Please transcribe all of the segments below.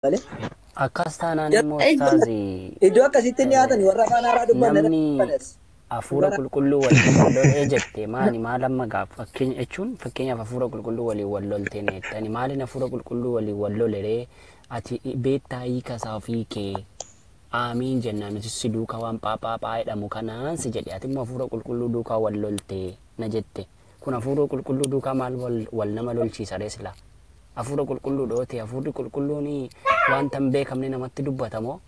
Malee. Akkas taanaan immoo ustaazi Iddoo akkasitti hin dhiyaatan warra afaan haaraa dubbanne namni dubbanes. hafuura qulqulluu waliin wal lolee jette maali maal amma gaaf fakkeenya jechuun fakkeenyaaf hafuura qulqulluu waliin wal lolte neettani maaliin hafuura qulqulluu waliin wal loleree ati beektaa hiika isaa ofii kee aamiin jennaan nuti si duukaa waan phaaphaaphaa jedhamu kanaan si jedhe ati immoo hafuura qulqulluu duukaa wal lolte na jette kun hafuura qulqulluu duukaa maal wal nama lolchiisa ree silaa hafuura qulqulluu dhoote hafuurri qulqulluun wanta hin beekamne namatti dubbatamoo.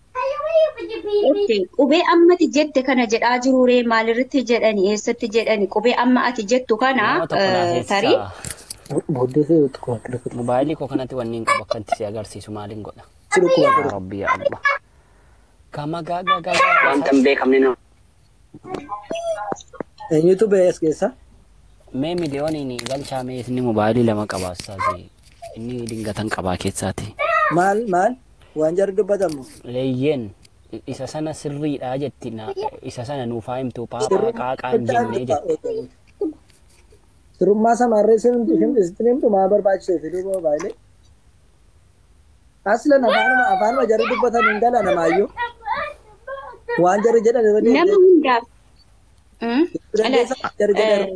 Okay, qubee amma ati jette kana jedhaa jiruree maalirratti jedhani eessatti jedhani qubee amma ati jettu kana Nama tokko naaf tarii eessisaa. Booddee see dhukkuba dhukkuba. Mobaayilii koo kanatti wanni hin qabu akkanatti si agarsiisu maaliin godha? Si dhukkuba Yaa Rabbi yaa Allah. Gama gaa gaa gaa wanta hin beekamne nama. Eenyutu ba'e as keessa? Mee miliyooniin galchaa mee inni mobaayilii lama qaba ustaazi. Inni dingatan qabaa keessaati. Maal maal? Waan jarri dubbatamu. Leeyyeen isa sana sirriidha jetti na isa sana nuufaa himtu paaphaa qaaqaan jennee jette. Sirrummaa samaarree sitti himtu maa barbaachisee fi duuba mobaayilii. Aslan afaanuma jarri dubbatan hin gala namaayyuu. Waan jarri jedhan irra nama deebi'ee hundaaf. dandeessa jarri jedhan.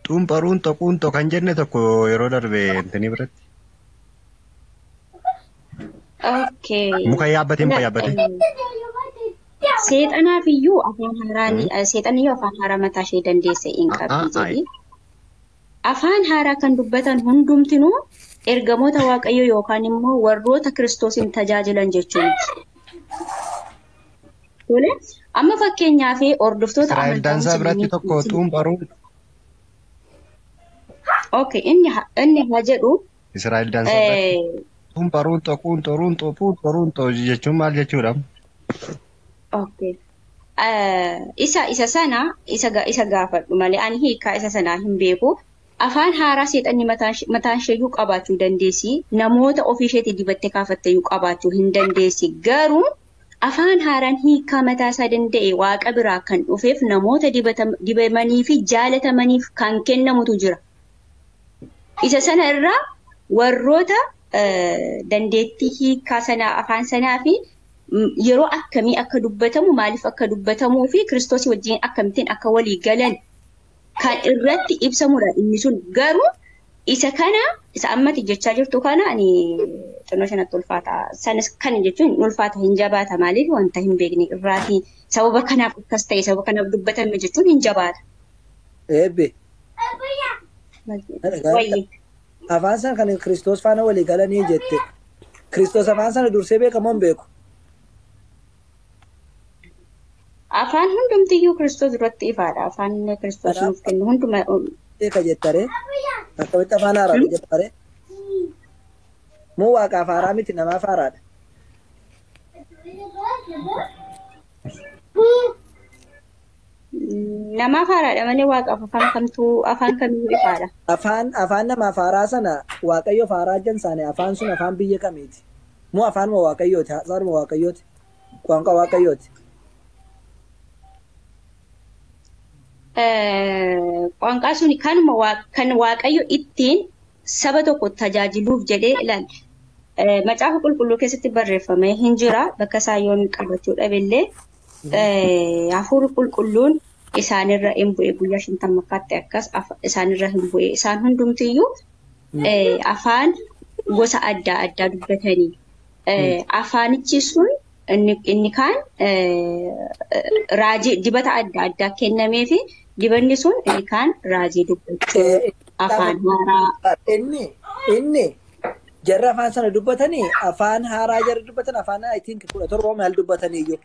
Xuunxaruun xoquunxo kan jenne tokko yeroo darbe intini biratti. Okay. Muka yaabbatee muka yaabbatee. Seexanaaf iyyuu afaan haaraan seexan iyyuu afaan haaraa mataa ishee dandeesse hin qabdi jedhi. Afaan haaraa kan dubbatan hundumtinuu ergamoota Waaqayyoo yookaan immoo warroota Kiristoosin tajaajilan jechuudha. Tole, amma fakkeenyaaf hordoftoota Israa'el amantaa Daansaa biratti Musliimii tokko xuunxaruun Okay, inni haa jedhu Israa'el Daansaa biratti xuunxaruun xoquunxo ruunxo puunxo ruunxo jechuun maal jechuudha? Okay. Isa sana isa gaafadhu malee ani hiikaa isa sanaa hin beeku. Afaan haaraa seexanni mataan isheeyyuu qabaachuu dandeessi. Namoota ofii isheetii dibattee kaafatteeyyuu qabaachuu hin dandeessi. Garuu afaan haaraan hiikaa mataa isaa danda'e waaqa biraa kan dhufeef namoota dibamanii fi jaalatamaniif kan kennamutu jira. Isa sana irraa warroota dandeettii hiikaa sanaa afaan sanaa fi yeroo akkamii akka dubbatamu maaliif akka dubbatamuu fi Kiristoosii wajjin akkamittiin akka walii galan kan irratti ibsamudha inni sun. Garuu isa kana isa ammati jechaa jirtu kana ani xinnoo shanatti ulfaata. Sanas kan jechuun hin ulfaata hin jabaata maaliif wanta hin beekne irraatii sababa kanaaf akkas ta'e sababa kanaaf dubbatame jechuun hin jabaata. Eebbi. Wayyi. Afaan sana kan Kiristoos faana walii galanii jette. Kiristoos afaan sana dursee beekamoo hin beeku? Afaan hundumtiyyuu Kiristoos duratti ifaadha. Afaan Kiristoos nuuf kennu hunduma. Beeka jettaree? Akkamitti afaan haaraa jettaree? Moo waaqaaf haaraa miti namaaf haaraadha? Namaaf haaraadha malee waaqaaf afaan kamtuu afaan kamiyyuu ifaadha. Afaan namaaf haaraa sana waaqayyoof haaraa jan saane afaan sun afaan biyya kamiiti? Moo afaanuma waaqayyooti? Haasaanuma waaqayyooti? Qaanqaa waaqayyooti? Qaanqaa sun kanuma kan waaqayyo ittiin saba tokko tajaajiluuf jedhee ilaali. Macaafa qulqulluu keessatti barreeffamee hin jira. Bakka isaa yoon qabachuu dhabillee hafuurri qulqulluun isaanirra hin bu'e guyyaa 50ffaatti akkas isaanirra hin bu'e. Isaan hundumtiyyuu afaan gosa adda addaa dubbatanii. Afaanichi sun inni kaan raajii dibata adda addaa kennamee fi dibanni sun inni kaan raajii dubbachuu afaan haaraa. Inni jarri afaan sana dubbatanii afaan haaraa jarri dubbatan afaan I think 17 maal dubbatanii iyyuu.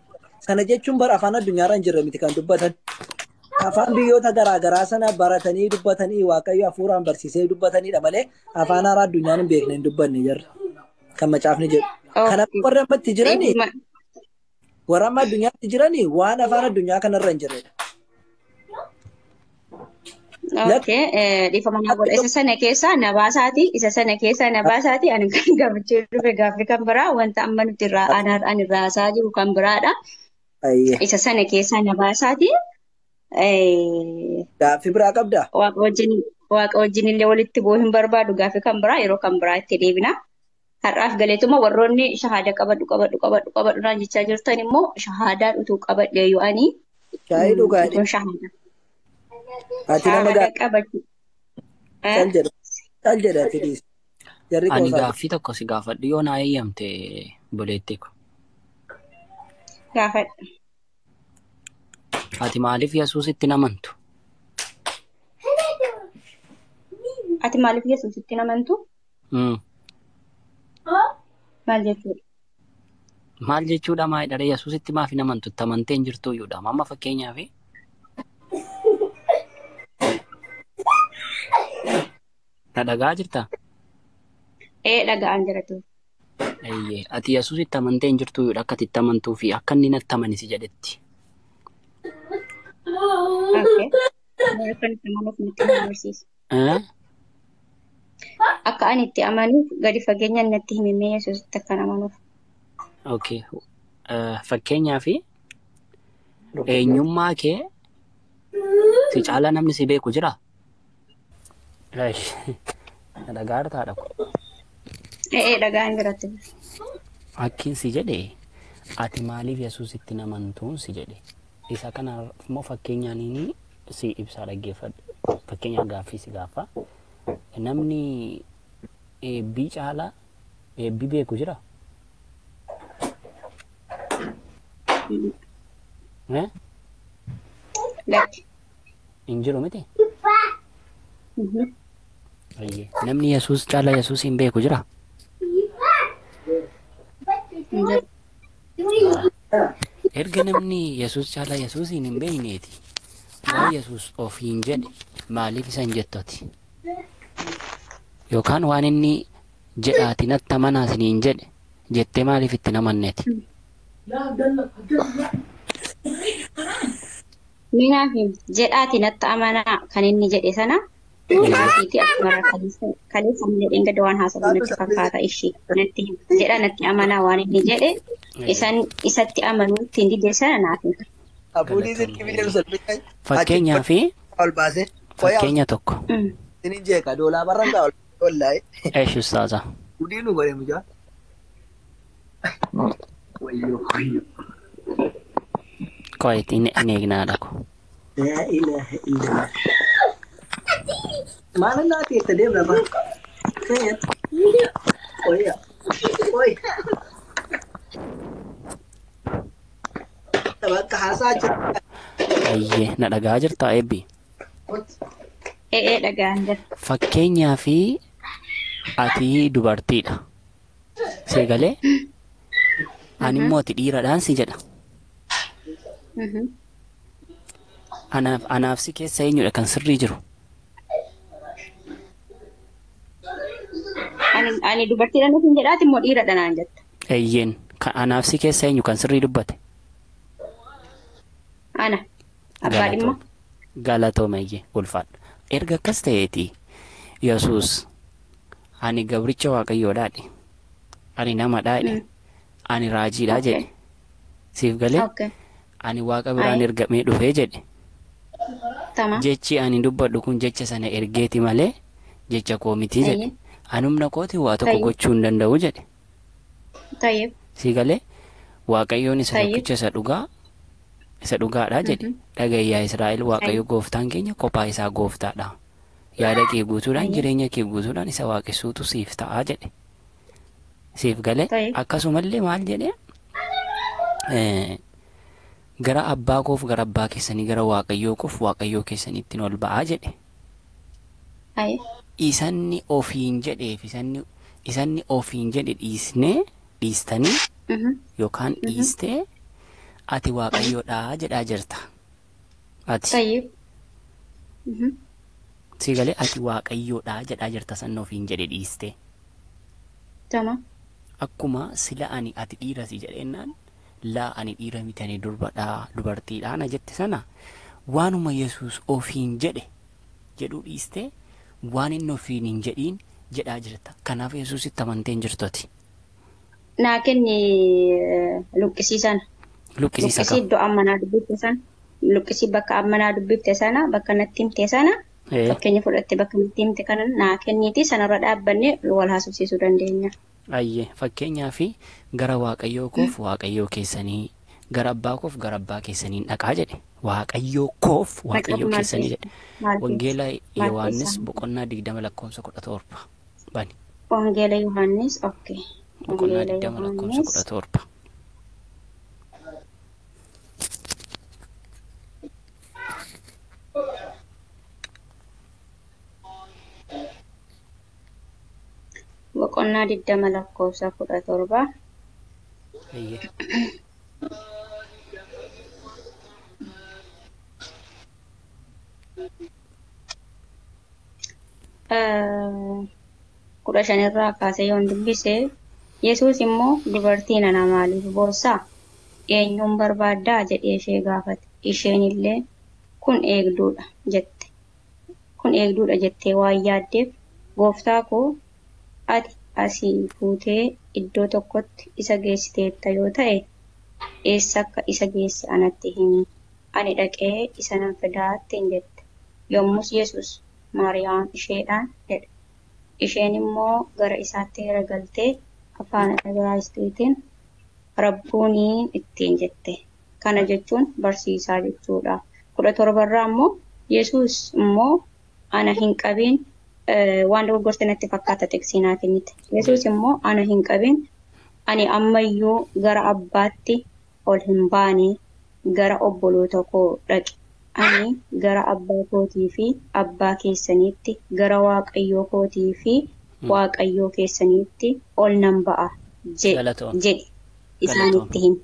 Sana jechuun bara afaan addunyaarra hin jirre miti kan dubbatan. Afaan biyyoota garaagaraa sana baratanii dubbatanii waaqayyo hafuuraan barsiisee dubbatanidha malee afaan haaraa addunyaan hin beekne hin dubbanne jarri. Kan macaafni jedhu. Kanaaf warri ammatti jiranii warra amma addunyaatti jiranii waan afaan addunyaa kanarra hin jirredha. Okay, dhiifama naa godha. Isa sana keessaa na baasaati. Isa sana keessaa na baasaati. Ani kan gaafachuu dhufe gaaffii kan biraa wanta amma nuti irraa ani irraa haasaa jiru kan biraadha. Isa sana keessaa na baasaati. Gaaffii biraa qabdaa? Waaqa wajjin illee walitti bu'uu hin barbaadu gaaffii kan biraa yeroo kan biraa itti deebina. Har'aaf galeetuma warroonni shahaada qabadhu qabadhu qabadhu qabadhu naan jechaa jirtan immoo shahaadaan utuu qabadhee yoo ani Shaayii dhugaadhi. utuun shahaada. Ati nama Shahaada gaarii qabachuu. cal jedha. Cal jedha ati dhiisi. Jarri Ani qoosaa. gaaffii tokko si gaafadhu yoo naa eeyyamte boleetti ko. Gaafadhu. Ati maaliif Yesuusitti hin amantu? Ati maaliif Yesuusitti hin amantu? Mm. Maal jechuudha? Maal jechuudha maayidha ree Yesuusitti maaf hin amantu? Itti amantee hin jirtu iyyuudha. Amma fakkeenyaaf na dhagaa jirtaa? Ee dhaga'aan jiratu. Eeyyee. Ati Yesuusitti amantee hin jirtu iyyuudha akka ati itti amantuu fi akka inni natti amani si jedhetti. Okay. Maal akka itti amanuuf natti himi barsiisa. Eh? Akka ani itti amanuuf gadi fageenyaan natti himi mee Yesuusitti akkan amanuuf. Okay. Fakkeenyaaf eenyummaa kee si caalaa namni si beeku jiraa? Na dhagaa jirtaa dhaqu. Ee dhaga'aan jiratu. Akkin si jedhe ati maaliif Yesuusitti hin amantuun si jedhe. Isa kana immoo fakkeenyaan inni si ibsaa dhaggeeffadhu. Fakkeenyaaf gaaffii si gaafa. Namni eebbii caalaa eebbii beeku jira? Eh? Lakki. Hin jiru miti? Ayyee. Namni Yesuus caalaa Yesuus hin beeku jira? Hin jiru. Erga namni Yesuus caalaa Yesuusiin hin beekneeti. Waan Yesuus ofiin jedhe maaliif isa hin jettu ati? Yookaan waan inni jedhaati natti amanaa isiniin jedhe jettee maaliif itti hin amanneeti? Minaaf jedhaati natti amanaa kan inni jedhe sana kaasiiti akkuma kaleessa inni jedheen gadi waan haasawu natti fakkaata ishee natti hima. Jedha natti amanaa waan inni jedhe isan isatti amanuu ittiin dide sana naaf hima. Abuunii silkii biyya salphisa. Fakkeenyaa fi Ol baasee. Qoyaa fakkeenya tokko. isinin jeeqa doolaa barra gaa ol wallahi. Eesh ustaaza. Gudii nu godhe mucaa. Wayyoo wayyoo. Qo'eetti hin eegnaadha ko. Laa ilaaha illallah. Maal naa keessa deemna ba? Qoyaa. Qoy. Bakka haasaa jira. Ayyee na dhagaa jirtaa eebbi. Ee dhaga'aan jira. Fakkeenyaa fi ati dubartiidha. Seegalee ani immoo ati dhiiradhaan si jedha. Anaaf si keessa eenyudha kan sirrii jiru? Ani dubartiidha nuuf hin jedhaati immoo dhiiradha naan jetta. Eeyyeen kan anaaf si keessa eenyu kan sirrii dubbate? Ana abbaa dhimma. Galatooma eeyyee ulfaadha. Erga akkas ta'eeti Yesuus ani gabricha waaqayyoodhaadhe. Ani namadhaadhe. Ani raajiidha jedhe. Siif galee ani waaqa biraan ergamee dhufee jedhe. Jechi ani dubbadhu kun jecha sana ergeeti malee jecha koo miti jedhe. Ani humna kootiin waa tokko gochuu hin danda'u jedhe. Sii galee waaqayyoon isa tokkicha isa dhugaa isa dhugaadha jedhe. Dhagayyaa Israa'el waaqayyo gooftaan keenya kophaa isaa gooftaadha. Yaada kee guutuudhaan jireenya kee guutuudhaan isa waaqessuutu siif ta'a jedhe. Siif galee akkasumallee maal jedhe gara abbaa koof gara abbaa keessanii gara waaqayyoo koof waaqayyoo keessaniittiin ol ba'aa jedhe. Isanni ofiin jedheef isanni ofiin jedhe dhiisnee dhiistanii yookaan dhiistee ati waaqayyoodhaa jedhaa jirta. Ati. Si galee ati waaqayyoodhaa jedhaa jirta sanni ofiin jedhe dhiistee. Akkuma sila ani ati dhiira si jedhennaan laa ani dhiira miti ani durbadhaa dubartiidhaa na jette sana waanuma Yesuus ofiin jedhe jedhuu dhiistee waan inni ofiin hin jedhiin jedhaa jirta. Kanaaf Yesuusitti amantee hin jirtu ati. Naa kenni luqqisii sana. Luqqisiisa Luqqisii kam? iddoo ammanaa dubbifte sana. Luqqisii bakka ammanaa dubbifte sana bakka natti himte sana. Fakkeenya fudhattee bakka nutti himte kana naa kenniiti sanarra dhaabbannee wal haasofsiisuu dandeenya. Ayyee fakkeenyaa fi gara waaqayyoo koof waaqayyoo keessanii gara abbaa koof gara abbaa keessaniin dhaqaa jedhe. Waaqayyoo koof waaqayyoo keessanii jedhe. Wangeela Yohaannis boqonnaa 20 lakkoofsa 17 bani. Wangeela Yohaannis okay. Boqonnaa 20 lakkoofsa 17. Boqonnaa 20 lakkoofsa 17. Ayyee. Kudha shanirraa kaasee yoon dubbise, Yesuus immoo dubartii nana maaliif boossaa? Eenyuun barbaaddaa? Jedhee ishee gaafate. Isheen illee kun eegduudha jette. Kun eegduudha jettee waan yaaddeef gooftaa koo ati asii fuutee iddoo tokkotti isa geessiteetta yoo ta'e eessa akka isa geesse anatti himi. Ani dhaqee isa nan fidaa ittiin jette. Yommus Yesuus Maariyaam isheedhaan jedhe. Isheen immoo gara isaatti garagaltee afaan Ibraayisxiitiin Rabbuunii ittiin jette. Kana jechuun barsiisaa jechuudha. 17 immoo Yesuus immoo ana hin qabiin waan dogoggorte natti fakkaata xiqsii naa kennite. Yesuus immoo ana hin qabiin ani ammayyuu gara abbaatti ol hin baane gara obboloota koo dhaqi. Ani gara abbaa kootii fi abbaa keessaniitti gara waaqayyoo kootii fi waaqayyoo keessaniitti ol nan ba'a jedhi isaanitti himi.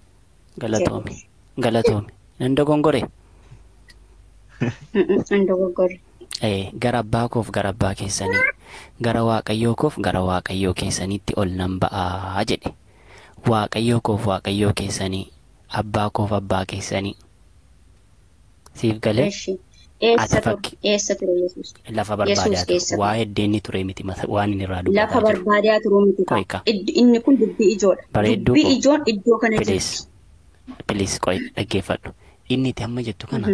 Galatoomi. Galatoomi. Nan dogongore? Nan dogoggore. Gara abbaa koof gara abbaa keessanii gara waaqayyoo koof gara waaqayyoo keessaniitti ol nan ba'aa jedhe. Waaqayyoo koof waaqayyoo keessanii abbaa koof abbaa keessanii. Siif galee? Eessa ture Yesuus? Lafa barbaadaa ture. Waa heddeenni ture miti waan inni irraa dubbataa jiru. Lafa barbaadaa ture miti. Inni kun dubbii ijoodha. Dubbii ijoon iddoo kana jirti. Please qo'i dhaggeeffadhu. Inni itti amma jettu kana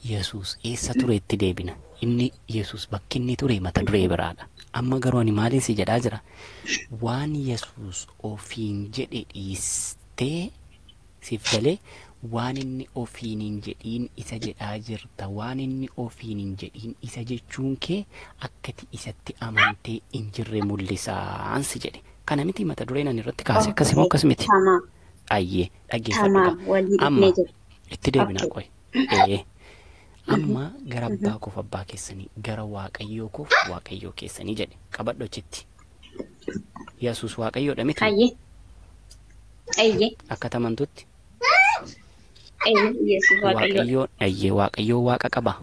Yesuus eessa ture itti deebina. Inni Yesuus bakki inni ture mata duree biraadha. Amma garuu ani maaliin si jedhaa jira? Waan Yesuus ofiin jedhe dhiistee siif galee waan inni ofiin hin jedhiin isa jedhaa jirta. Waan inni ofiin hin jedhiin isa jechuun kee akkati isatti amantee hin jirre mul'isaan si jedhe. Kana miti mata dureen ani irratti kaase akkas immoo akkas miti. Ayyee dhaggeeffadhu. Amma itti deebinaa qo'i. Amma gara abbaa koof abbaa keessanii gara waaqayyoo koof waaqayyoo keessanii jedhe qabadhu achitti. Yesuus waaqayyoodha miti. Ayyee. Akka tamantutti. Yesuus waaqayyoodha. Ayyee waaqayyoo waaqa qaba.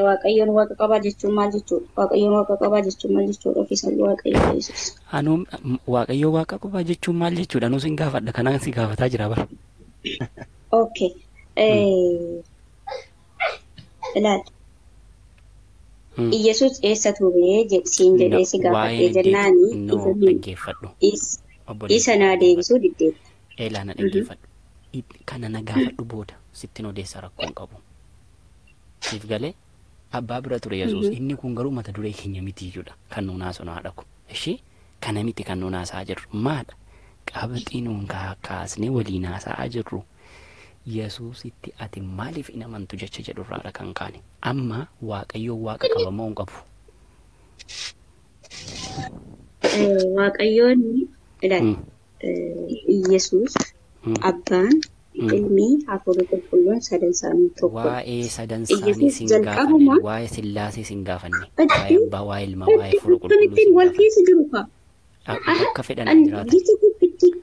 Waaqayyoon waaqa qabaa jechuun maal jechuudha? Waaqayyoon waaqa qabaa jechuun maal jechuudha? Ofiisaayyuu waaqayyoodha Yesuus. Anuu waaqayyoo waaqa qabaa jechuun maal jechuudha? Anuu sin gaafadha. Kanaan si gaafataa jira bara. Okay. Ilaali. Yesuus eessa ture siin jedhee si gaafadhee jennaani isa naa deebisuu diddeetta. Eelaa na dhaggeeffadhu. Kana na gaafadhu booda sittin odeessa rakkoo hin qabu. Siif galee abbaa bira ture Yesuus. Inni kun garuu mata duree keenya miti iyyuudha. Kan nuun haasofnu haadha ko. Ishii kana miti kan nuun haasa'aa jirru. Maadha? Qabxii nuun kaasnee waliin haasa'aa jirru. Yesuusitti ati maaliif hin amantu jecha jedhurraadha kan kaane. Amma waaqayyoo waaqa qaba moo hin qabu? Waaqayyoon ilaali. Yesuus abbaan ilmi hafuurri qulqulluun sadan isaanii tokko. Waa'ee sadan isaanii sin gaafanne, waa'ee sillaasee sin gaafanne, waa'ee abbaa, waa'ee ilmaa, waa'ee hafuura qulqulluu sin wal keessa jiru kaa. Akka fedhan jiraatan.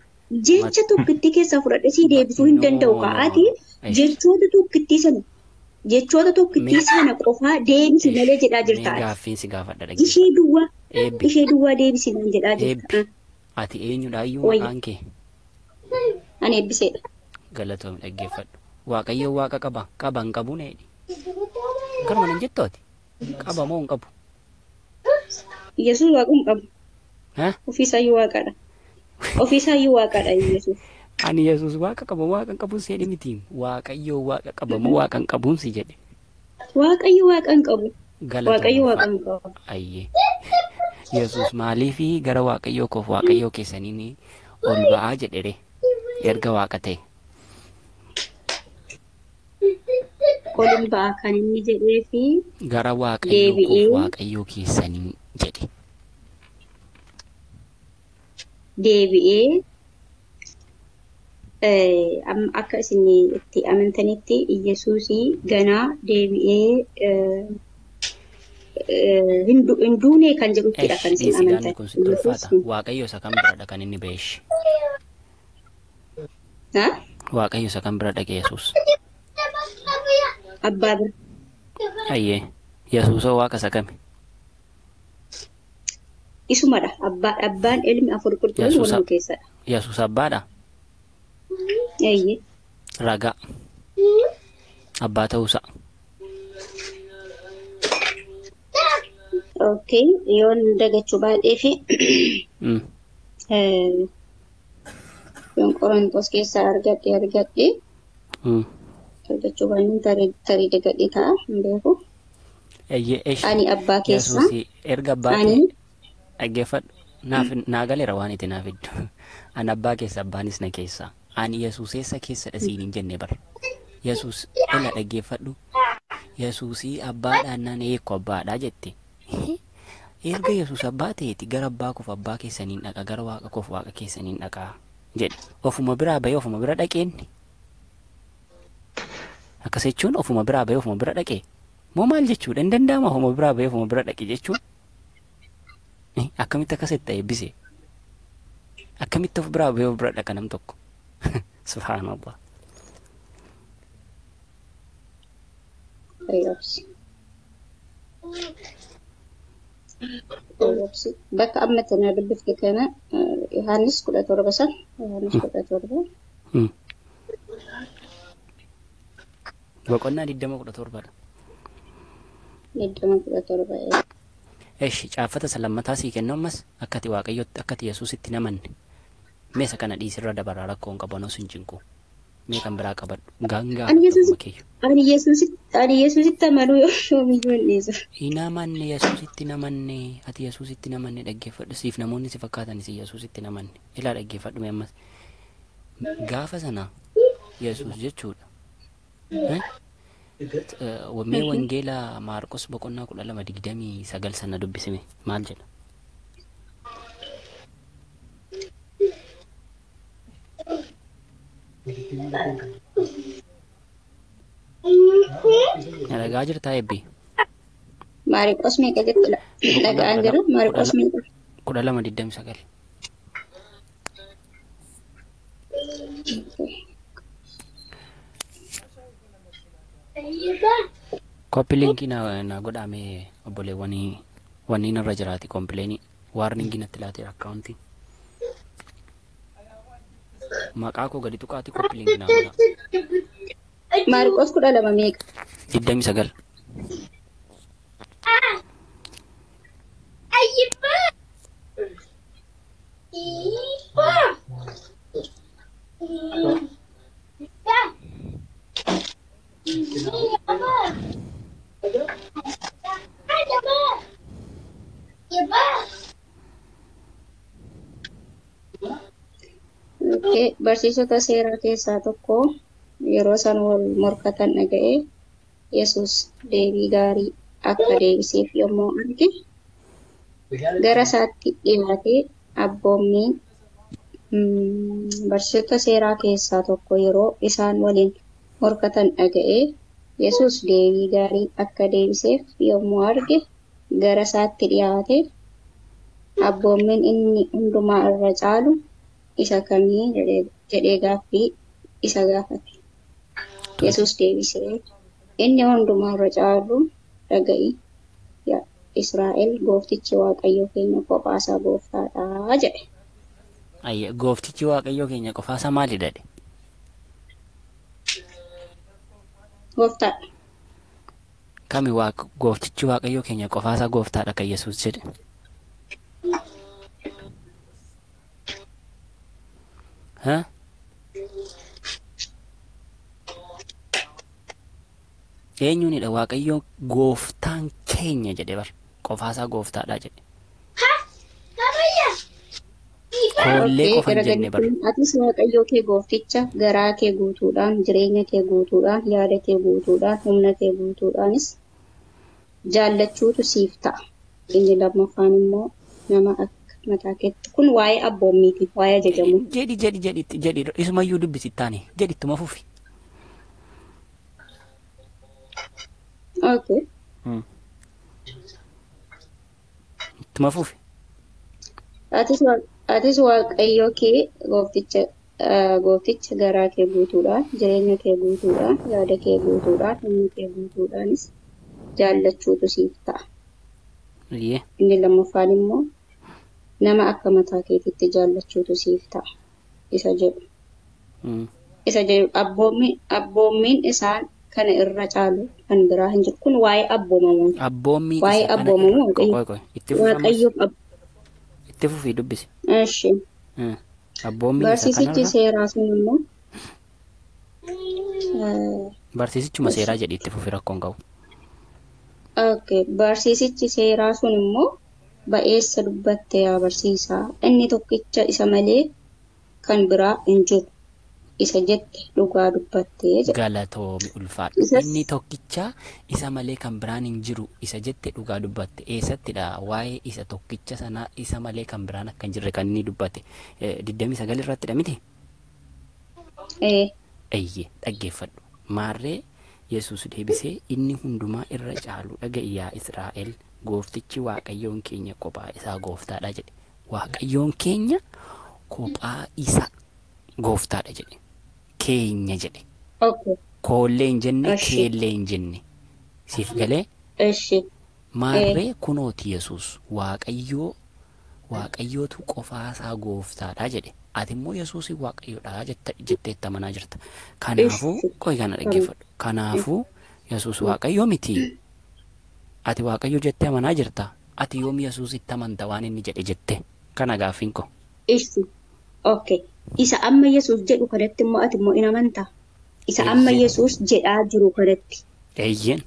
Jecha tokkittii keessaa fudhadhee si deebisuu hin danda'u kaa. Ati jechoota tokkittii sana jechoota tokkittii sana qofaa deebisi malee jedhaa jirta. Gaaffiin si gaafadha dhaggeeffadhu. Ishee duwwaa deebisi naan jedhaa jirta. Ati eenyudha iyyuu maqaan kee? Ani eebbiseedha. Galatoomi dhaggeeffadhu. Waaqayyoon waaqa qaba. Qaba hin qabu needhi. Kanuma nan jettu ati? Qaba moo hin qabu? Yesuus waaqa hin qabu. Ofiisaayyuu waaqadha. Ofiisaayyuu waaqadha Yesuus. Ani Yesuus waaqa qaba waaqa hin qabuun si jedhe miti. Waaqayyo waaqa qaba moo waaqa hin qabuun si jedhe. Waaqayyo waaqa hin qabu. Waaqayyo Galatooma waaqa hin qabu. Ayyee. Yesuus maaliifi gara waaqayyoo koof waaqayyoo keessaniin ol ba'aa jedhere erga waaqa ta'e. Ol hin ba'a kan inni jedhee fi Gara waaqayyoo koof deebi'ee waaqayyoo keessanii jedhe. deebi'ee akka isin itti amantanitti Yesuusii ganaa deebi'ee hin duune kan jedhuttidha Esh kan isin dhiisi gaanni amantan. kun sitti Yesuus ulfaata. Waaqayyo isa kam biradha kan inni ba'eesh. ha? Waaqayyo isa kam bira dhaqe Yesuus. Abbaa bira. Ayyee. Yesuusoo waaqa isa kami? Isumadha. Abbaan ilmi afur qulqulluun Yesuus waluma keessadha. Yesuus abbaadha. Eeyyee. Ragaa. Abbaa ta'uusaa. Okay. Yoon dagachuu baadhee fi yoon Qorontos keessaa argadhe argachuu baannaan tarii dagadhe ta'a hin beeku. Eeyyee esh. Ani abbaa keessaa Yesuus erga abbaa ani ta'e dhaggeeffadhu. Naaf naa galeera waan itti naaf iddu. Ani abbaa keessa abbaanis na keessa. Ani Yesuus eessa keessadha siin hin jenne bara. Yesuus ila dhaggeeffadhu. Yesuusii abbaadhaan naan eekko abbaadhaa jette. Erga Yesuus abbaa ta'eeti gara abbaa koof abbaa keessaniin dhaqa gara waaqa koof waaqa keessaniin dhaqa jedhe. Ofuma biraa bahee ofuma bira dhaqeenni. Akkas jechuun ofuma biraa bahee ofuma bira dhaqee. Moo maal jechuudha hin danda'ama ofuma biraa bahee ofuma bira dhaqe jechuun. Akkamitti akkas itti eebbise? Akkamitti of biraa bahee of bira dhaqa nam tokko? Subhaanallah. Fayyobsi. Fayyobsi. Bakka amma itti na dubbifte kana Yohaannis 17 san Yohaannis 17 Boqonnaa 20 17 dha. 20 17. Eshi caaffata isa lammataa sii kennu ammas akka ati waaqayyotti akka ati Yesuusitti hin amanne. Meesa kana dhiisirra dabaraa rakkoo hin qabu anos hin cinqu. Mee kan biraa qabadhu. Gaangaa Ani Yesuus ofuma kiyyu. ani Yesuusitti amanuu yoomiyyuu hin dhiisu. Hin amanne Yesuusitti hin amanne ati Yesuusitti hin amanne dhaggeeffadhu siif namoonni si fakkaatan si Yesuusitti hin amanne. Ilaa dhaggeeffadhu mee ammas. Gaafa sana Yesuus jechuudha. Eh? Mee wangeela Maarqos boqonnaa 12:29 sana dubbisime maal jedha? Dhagaa jirtaa eebbi? Maariqos meeqa jettudha? Boqonnaa Dhaga'aan kudha jiru lama Maariqos meeqa? 12:29. Copy linkii na godhame obboleewwanii wanni irra jiraati kompileeni warningii natti laateera akkaawuntiin. Maqaa koo gadi tuqaati copy linkii na godhaa. Maariqos 12 meeqa? 29. Okay. Barsiisota seeraa keessaa tokko yeroo isaan wal morkatan dhaga'ee Yesuus deebii gaarii akka deebiseef yommuu arge gara isaatti dhiyaatee abboommiin barsiisota seeraa keessaa tokko yeroo isaan waliin morkatan dhaga'ee Yesuus deebii gaarii akka deebiseef yommuu arge gara isaatti dhiyaate abboommiin inni hundumaa irra caalu isa kamii jedhee gaaffii isa gaafate. Yesuus deebisee inni hundumaa irra caalu dhaga'i yaa Israa'el gooftichi Waaqayyo keenya kophaasaa gooftaadha jedhe. Ayya gooftichi waaqayyoo keenya qofaasaa maali jedhe? Gooftaadha. Kami gooftichi waaqayyoo keenya qofaasaa gooftaadha kan Yesuus jedhe? Ha? Eenyuunidha Waaqayyo gooftaan keenya jedhe bar. Qofaasaa gooftaadha jedhe. Koollee Okay, qofa hin gara jenne bar. gaditti atis Waaqayyoo kee goofticha garaa kee guutuudhaan, jireenya kee guutuudhaan, yaada kee guutuudhaan, humna kee guutuudhaanis jaallachuutu siif ta'a. Inni lammaffaan immoo nama akka mataa keetti. Kun waa'ee abboommiiti, waa'ee ajajamuu. Jedhi jedhi jedhi jedhi isumayyuu dubbisi taane jedhi ittuma fufi. Okay. Ittuma fufi. Atis Waaqayyoo kee goofticha goofticha garaa kee guutuudhaan, jireenya kee guutuudhaan, yaada kee guutuudhaan, humna kee guutuudhaanis jaallachuutu siif ta'a. Iyyee. Inni lammaffaan immoo nama akka mataa keetiitti jaallachuutu siif ta'a. Isa jedhu. Isa jedhu abboommiin isaan kana irra caalu kan biraa hin jiru. Kun waa'ee abboomamuuti. Abboommiin Waa'ee isa kana abboomamuu irra Waaqayyo. qoy qoy itti fufi ammas Waaqayyoof itti fufii dubbisi. Eshi. Abboommiin isa Barsiisichi kanarra seeraa sun immoo barsiisichuma seeraa jedhi itti fufi rakkoon qabu. Okay. Barsiisichi seeraa sun immoo ba'eessa dubbatte yaa barsiisaa. Inni tokkicha isa malee kan biraa hin jiru. Isa jette dhugaa dubbattee jedha. Galatoomi ulfaadhu. Isas Inni tokkicha isa malee kan biraan hin jiru isa jette dhugaa dubbatte. Eessattidha waa'ee isa tokkicha sana isa malee kan biraan akka hin jirre kan inni dubbate. 29 irrattidha miti? ee Eeyyee dhaggeeffadhu. Maarree Yesuus deebisee inni hundumaa irra caalu dhaga'i yaa Israa'el gooftichi Waaqayyoon keenya kophaa isaa gooftaadha jedhe. Waaqayyoon keenya kophaa isa gooftaadha jedhe. Keenya jedhe. Okay. Koollee hin jenne Eshi. keellee hin jenne. Siif galee Eshi. maarree kunooti Yesuus Waaqayyoo Waaqayyootu qofaasaa gooftaadha jedhe. Ati immoo Yesuusii Waaqayyoodha jetteetta amanaa jirta. Kanaafuu Eshi. qoy kana dhaggeeffadhu. Kanaafuu Yesuus Waaqayyoo miti. Ati Waaqayyo jettee amanaa jirta. Ati yoom Yesuusitti amanta waan inni jedhe jette. Kana gaaffiin koo. Eshi. Okay. Isa amma Yesuus jedhu kanatti immoo ati immoo in amantaa? Isa amma Eeyyeen. Yesuus jedhaa jiru kanatti. Eeyyeen.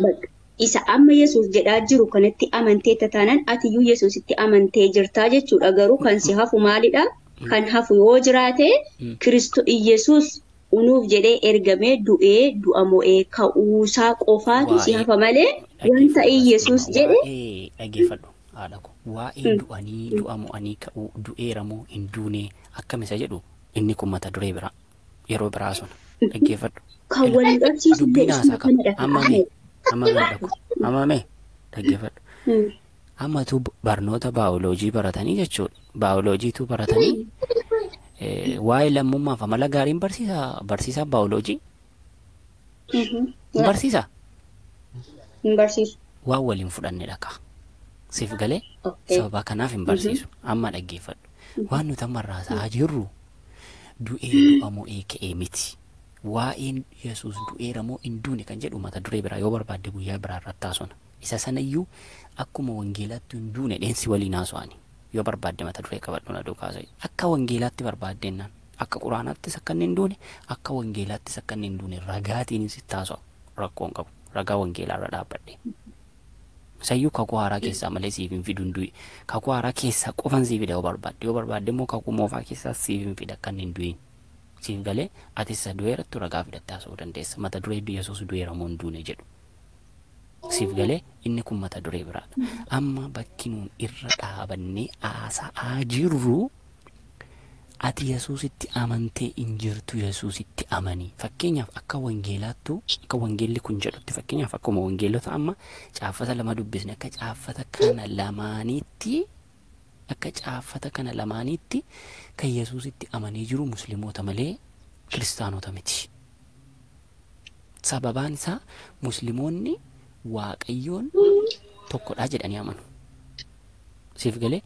Bakka. Isa amma Yesuus jedhaa jiru kanatti amantee taanaan atiyyuu Yesuusitti amantee jirtaa jechuudha. Garuu kan si hafu maalidha? Kan hafu yoo jiraate Kiristo Yesuus unuuf jedhee ergamee du'ee du'a mo'ee ka'uusaa qofaatu si Waa'ee hafa malee wanta dhaggeeffadhu Yesuus asuma jedhe waa'ee dhaggeeffadhu haadha ko waa'ee du'anii du'a mo'anii ka'uu du'eera moo hin duunee akkam isa jedhu inni kun mata duree biraa yeroo biraa suna dhaggeeffadhu. kan Ila wal dhabsiisu illee dubbiin isuma haasaa qaba kanadha. amma mee amma mee haadha ko amma mee dhaggeeffadhu. Ammatu barnoota baayoloojii baratanii jechuudha. Baayoloojiitu baratanii waa'ee lammummaaf amala gaariin barsiisa barsiisaa baayoloojii hin barsiisaa Hin barsiisu. waan waliin fudhanne dhaqa. Siif galee Okay. sababa kanaaf hin barsiisu. Amma dhaggeeffadhu. Waan nuti amma irraa haasa'aa jirru du'ee du'a mo'ee ka'ee miti. Waa'een Yesuus du'eera moo hin duune kan jedhu mata duree biraa yoo barbaadde guyyaa biraa irratti haasofna. Isa sanayyuu akkuma wangeelaatti hin duune dheensi waliin haasa'ani. Yoo barbaadde mata duree qabadhu na duukaa haasa'e. Akka wangeelaatti barbaaddennaan akka quraanaattis akka inni hin duune akka wangeelaattis akka inni hin duune ragaatiin sitti haasa'u rakkoo hin qabu. Ragaa wangeelaa irra dhaabbadhe. Sayyuu kakuu haaraa keessaa malee siif hin fidu hin du'i. Kakuu haaraa keessaa qofan siif fida yoo barbaadde. Yoo barbaadde immoo kakuu moofaa keessaa siif hin fida akka inni hin du'in. Siif galee atis isa du'eerattu ragaa fidattee haasa'uu dandeessa. Mata duree Yesuus du'eera moo hin duune jedhu. Siif galee inni kun mata duree biraadha. Amma bakki nuun irra dhaabannee haasa'aa jirru ati Yesuusitti amantee hin jirtu Yesuusitti amanii. Fakkeenyaaf akka wangeelaattu akka wangeelli kun jedhutti fakkeenyaaf akkuma wangeelota amma caaffata lama dubbisne akka caaffata kana lamaaniitti akka caaffata kana lamaaniitti kan Yesuusitti amanii jiru musliimoota malee kiristaanota miti. Sababaan isaa musliimoonni Waaqayyoon tokkodha jedhanii amanu. Siif galee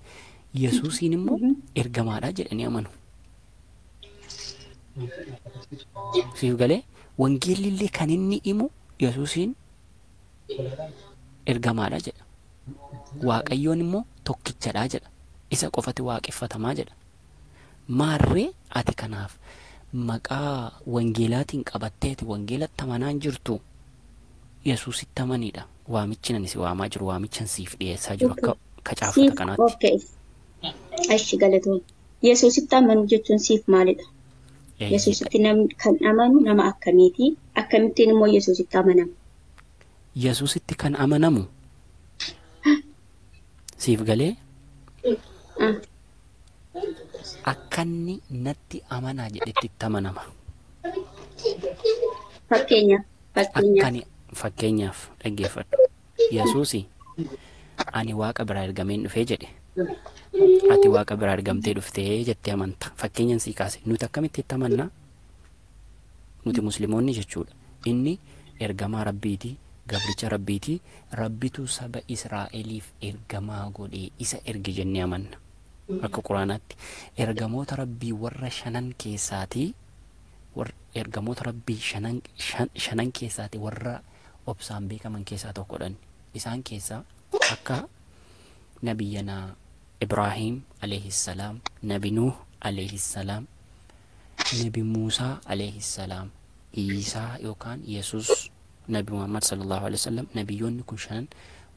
Yesuusiin immoo ergamaadha jedhanii amanu. Siif galee wangeelli illee kan inni himu Yesuusiin ergamaadha jedha. Waaqayyoon immoo tokkichadha jedha. Isa qofati waaqeffatamaa jedha. Maarree ati kanaaf maqaa wangeelaatiin qabatteeti wangeelatti amanaan jirtu. Yesuusitti amaniidha. Waamichi nan si waamaa jiru, waamichan siif dhiyeessaa jiru Okay. akka kacaafata Siif kanaatti. okay. Ashi galatoon. Yesuusitti amanuu jechuun siif maalidha? Yesuusitti namni kan amanu nama akkamiiti? Akkamittiin immoo Yesuusitti amanama? Yesuusitti kan amanamu siif galee akkanni natti amanaa jedhetti itti amanama. Fakkeenyaaf. Fakkeenyaaf. Akkani fakkeenyaaf dhaggeeffadhu. Yesuusi ani waaqa biraa ergameen dhufee jedhe. Ati waaqa biraa ergamtee dhuftee jettee amanta. Fakkeenyan sii kaase. Nuti akkamitti itti amannaa? Nuti musliimoonni jechuudha. Inni ergamaa rabbiiti, gabricha rabbiiti. Rabbitu saba Israa'eliif ergamaa godhee isa erge jennee amanna. Akka quraanaatti. Ergamoota rabbii warra shanan keessaatii ergamoota rabbii shanan keessaatii warra obsaan beekaman keessaa tokkodhan. Isaan keessaa akka nabiyyanaa Ibraahim alayhi salaam, Nabi Nuh alayhi salaam, Nabi Muusaa alayhi salaam, Iisaa yookaan Yesuus, Nabi Muhammad sallallahu alaihi wasallam, nabiyyoonni kun shanan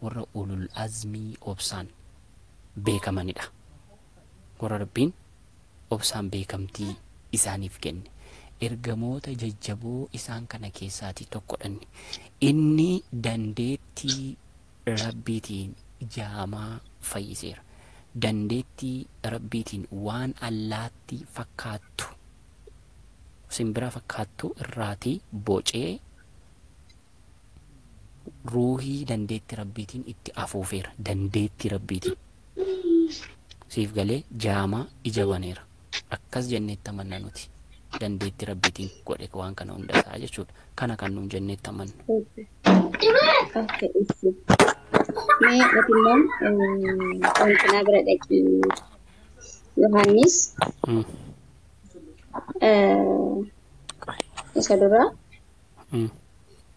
warra ulul azmii obsaan beekamanidha. Warra Rabbiin obsaan beekamtii isaaniif kenne. Ergamoota jajjaboo isaan kana keessaatii tokkodhanni. Inni dandeettii Rabbiitiin jaamaa fayyiseera. Dandeettii Rabbiitiin waan allaattii fakkaattu, simbira fakkaattu irraatii bocee ruuhii dandeettii Rabbiitiin itti afuufeera. Dandeettii Rabbiitiin. Siif galee jaamaa ija baneera. Akkas jenneetti amanna nuti. Dandeettii Rabbiitiin godhe waan kana hundasaa jechuudha. Kana kan nuun jenneetti amannu. Okay, issi. Mee ati immoo wantinaa bira dhaqii Yohaannis isa duraa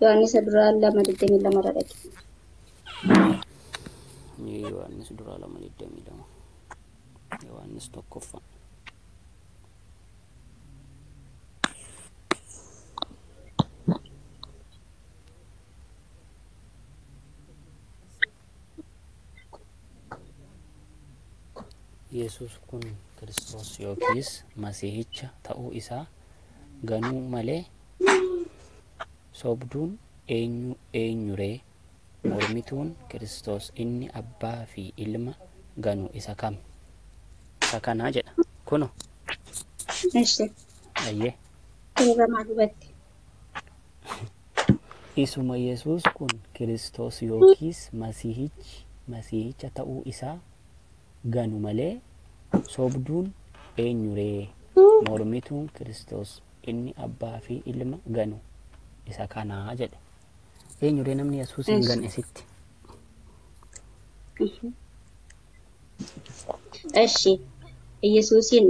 Yohaannis isa duraa 2:22 irra dhaqi. Yohaannis duraa 2:22. Yohaannis tokkoffaa. Yesuus kun Kiristoos yookiis Masiihicha ta'uu isaa ganuu malee sobduun eenyu eenyuree? Mormituun Kiristoos inni abbaa fi ilma ganu isa kam? Isa kanaa jedha. Kuno. Ishi. Ayyee. Suuraa maal hubatte? Isuma Yesuus kun Kiristoos yookiis Masiihicha ta'uu isaa ganu malee sobduun eenyuree? Mormituun Kiristoos inni abbaa fi ilma ganu isa kanaa jedhe. Eenyuree namni Yesuus hin ganne sitti? Ishi. Yesuusin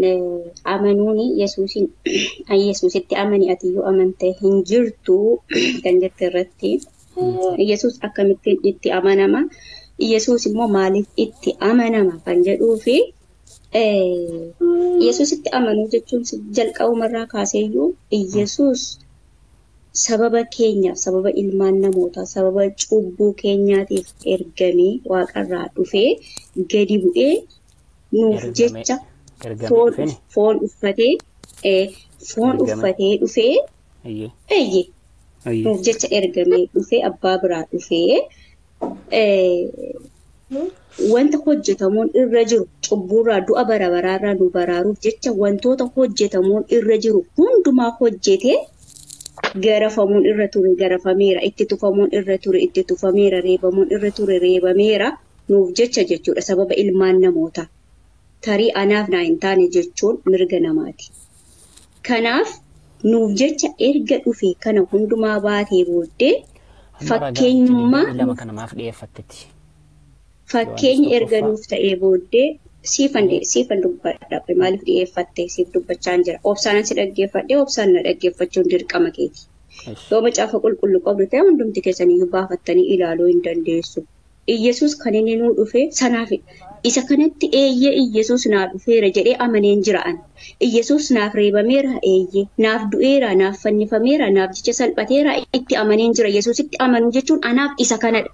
amanuuni Yesuusin Yesuusitti amani ati yoo amante hin jirtu kan jette irratti Yesuus akkamittiin itti amanama? Yesuus immoo maaliif itti amanama kan jedhuu fi Yesuusitti amanuu jechuun jalqabumarraa kaaseeyyuu Yesuus sababa keenyaaf, sababa ilmaan namootaa, sababa cubbuu keenyaatiif ergamee waaqarraa dhufee gadi bu'ee nuuf jecha foon uffatee dhufee nuuf jecha ergamee dhufee abbaa biraa dhufee wanta hojjetamuun irra jiru cubbuurraa du'a bara baraarraa nu baraaruuf jecha wantoota hojjetamuun irra jiru hundumaa hojjetee garafamuun irra ture garafameera, itti tufamuun irra ture itti tufameera, reebamuun irra ture reebameera nuuf jecha jechuudha sababa ilmaan namootaa. Tarii anaaf naa hin taane jechuun mirga namaati. Kanaaf nuuf jecha erga dhufe kana hundumaa baatee booddee fakkeenyummaa fakkeenya erga nuuf ta'ee booddee siifan dubbadha. Maaliif dhiyeeffatte siif dubbachaa jira. Obsaan si dhaggeeffadhee obsaan na dhaggeeffachuun dirqama keeti. Yoo macaafa qulqulluu qabdu ta'e hundumti keessaniyyuu baafattanii ilaaluu hin dandeessu. Iyyasuus kan inni nuu dhufe sanaafidha. Isa kanatti eeyyee Iyyasuus naaf dhufeera jedhee amaneen jira ani. Iyyasuus naaf reebameera eeyyee, naaf du'eera, naaf fannifameera, naaf jecha salphateera itti amaneen jira. Yesuusitti amanuu jechuun anaaf isa kanadha.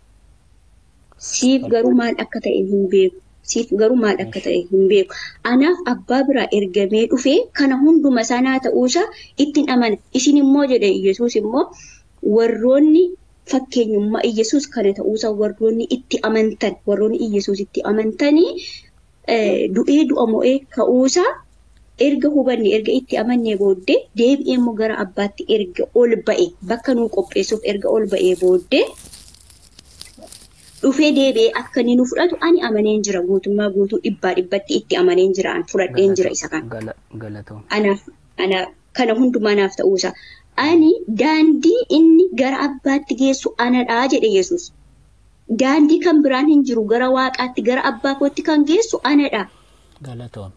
Siif garuu maal akka ta'e hin beeku. Siif garuu maal akka ta'e hin beeku. Anaaf abbaa biraa ergamee dhufee kana hunduma sanaa ta'uusaa ittiin amana. Isin immoo jedhe Iyyasuus immoo warroonni fakkeenyummaa Iyyasuus kana ta'uusaa warroonni itti amantan warroonni Iyyasuus itti amantanii du'ee du'a mo'ee ka'uusaa erga hubanne erga itti amannee booddee deebi'ee immoo gara abbaatti erga ol ba'e bakka nuu qopheessuuf erga ol ba'ee booddee dhufee deebi'ee akka inni nu fudhatu ani amaneen jira guutummaa guutuu dhibbaa dhibbatti itti amaneen jira an fudhadheen jira isa kana. Galatoom. Anaaf ana kana hundumaa naaf ta'uusaa. Ani daandii inni gara abbaatti geessu anadhaa jedhe Yesuus. Daandii kan biraan hin jiru gara waaqaatti gara abbaa kootti kan geessu anadha. Galatoom.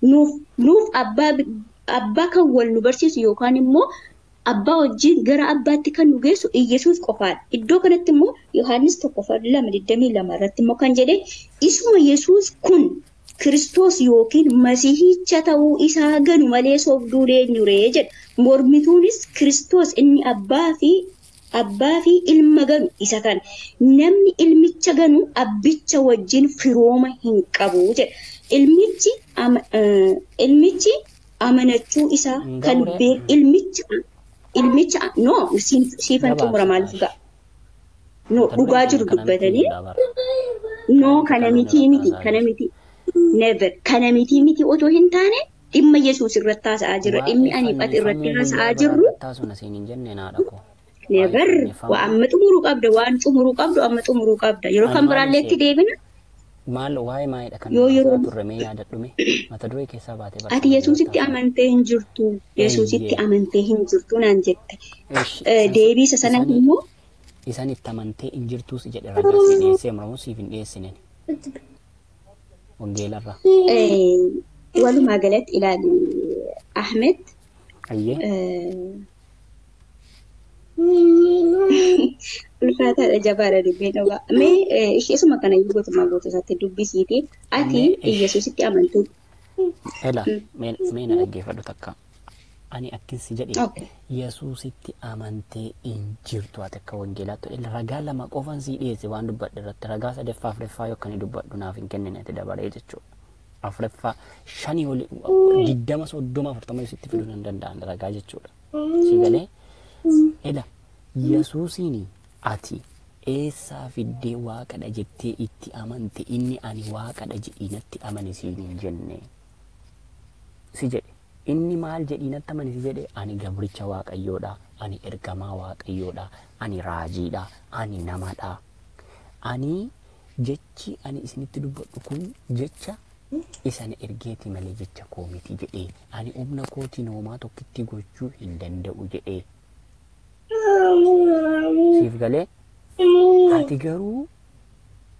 Nuuf abbaa kan wal nu barsiisu yookaan immoo abbaa wajjin gara abbaatti kan nu geessu Iyyasuus qofaadha. Iddoo kanatti immoo Yohaannis 1:22 irratti immoo kan jedhe isuma Yesuus kun Kiristoos yookiin Masiihicha ta'uu isaa ganu malee sobduu eenyuree jedha. Mormituunis Kiristoos inni abbaa fi ilma ganu isa kana. Namni ilmicha ganu abbicha wajjin firooma hin qabu jedha. Ilmichi amanachuu isaa kan beeku ilmicha no siifan xumura maaliif ga'a? No dhugaa jiru dubbatanii no kana miti kana miti. Never. Kana miti otoo hin taane dhimma Yesuus irratti haasa'aa jirra. Dhimmi ani ati irratti haasa'aa jirru. Never. Waa amma xumuruu qabda. Waan xumuruu qabdu amma xumuruu qabda. Yeroo kan biraallee itti deebina. Maal waa'ee maalidha kan haasa'aa turre mee yaadadhume mata duree keessaa baatee Ati Yesuusitti amantee hin jirtu. Yesuusitti amantee hin jirtu naan jette. Deebiisa sana immoo. Isaan itti amantee hin jirtuus jedhe ragaa si dhiyeessee muramu siif hin dhiyeessinen. Wangeelarraa. Walumaa galatti ilaali Ahmed. Ulfaataadha jabaadha dubbiin dhugaa. Mee isheesuma kana iyyuu guutummaa guutuu isaatti dubbisiiti. Ati Iyyasuusitti amantuu. Ela mee na dhaggeeffadhu takka. Ani akkinsi jedhe Yesuusitti amantee hin jirtu ati akka wangeelaatti ragaa lama qofan sii dhiyeesse waan dubbadhe irratti ragaa sadaffaa afuraffaa yookaan dubbadhu naaf hin kennine ati dabaree jechuudha. Afuraffaa 5 oli 20 30 40 sitti fiduu hin danda'an ragaa jechuudha. Si galee ela Yesuusiin ati eessaa fiddee waaqadha jettee itti amante inni ani waaqadha jedhii natti amani siin hin jenne si jedhe. Inni maal jedhii natti amani si jedhe ani gabricha waaqayyoodha, ani ergamaa waaqayyoodha, ani raajiidha, ani namadha. Ani jechi ani isinitti dubbadhu kun jecha isan ergeeti malee jecha koo miti jedhee ani humna kootiin homaa tokkitti gochuu hin danda'u jedhee. Siif galee ati garuu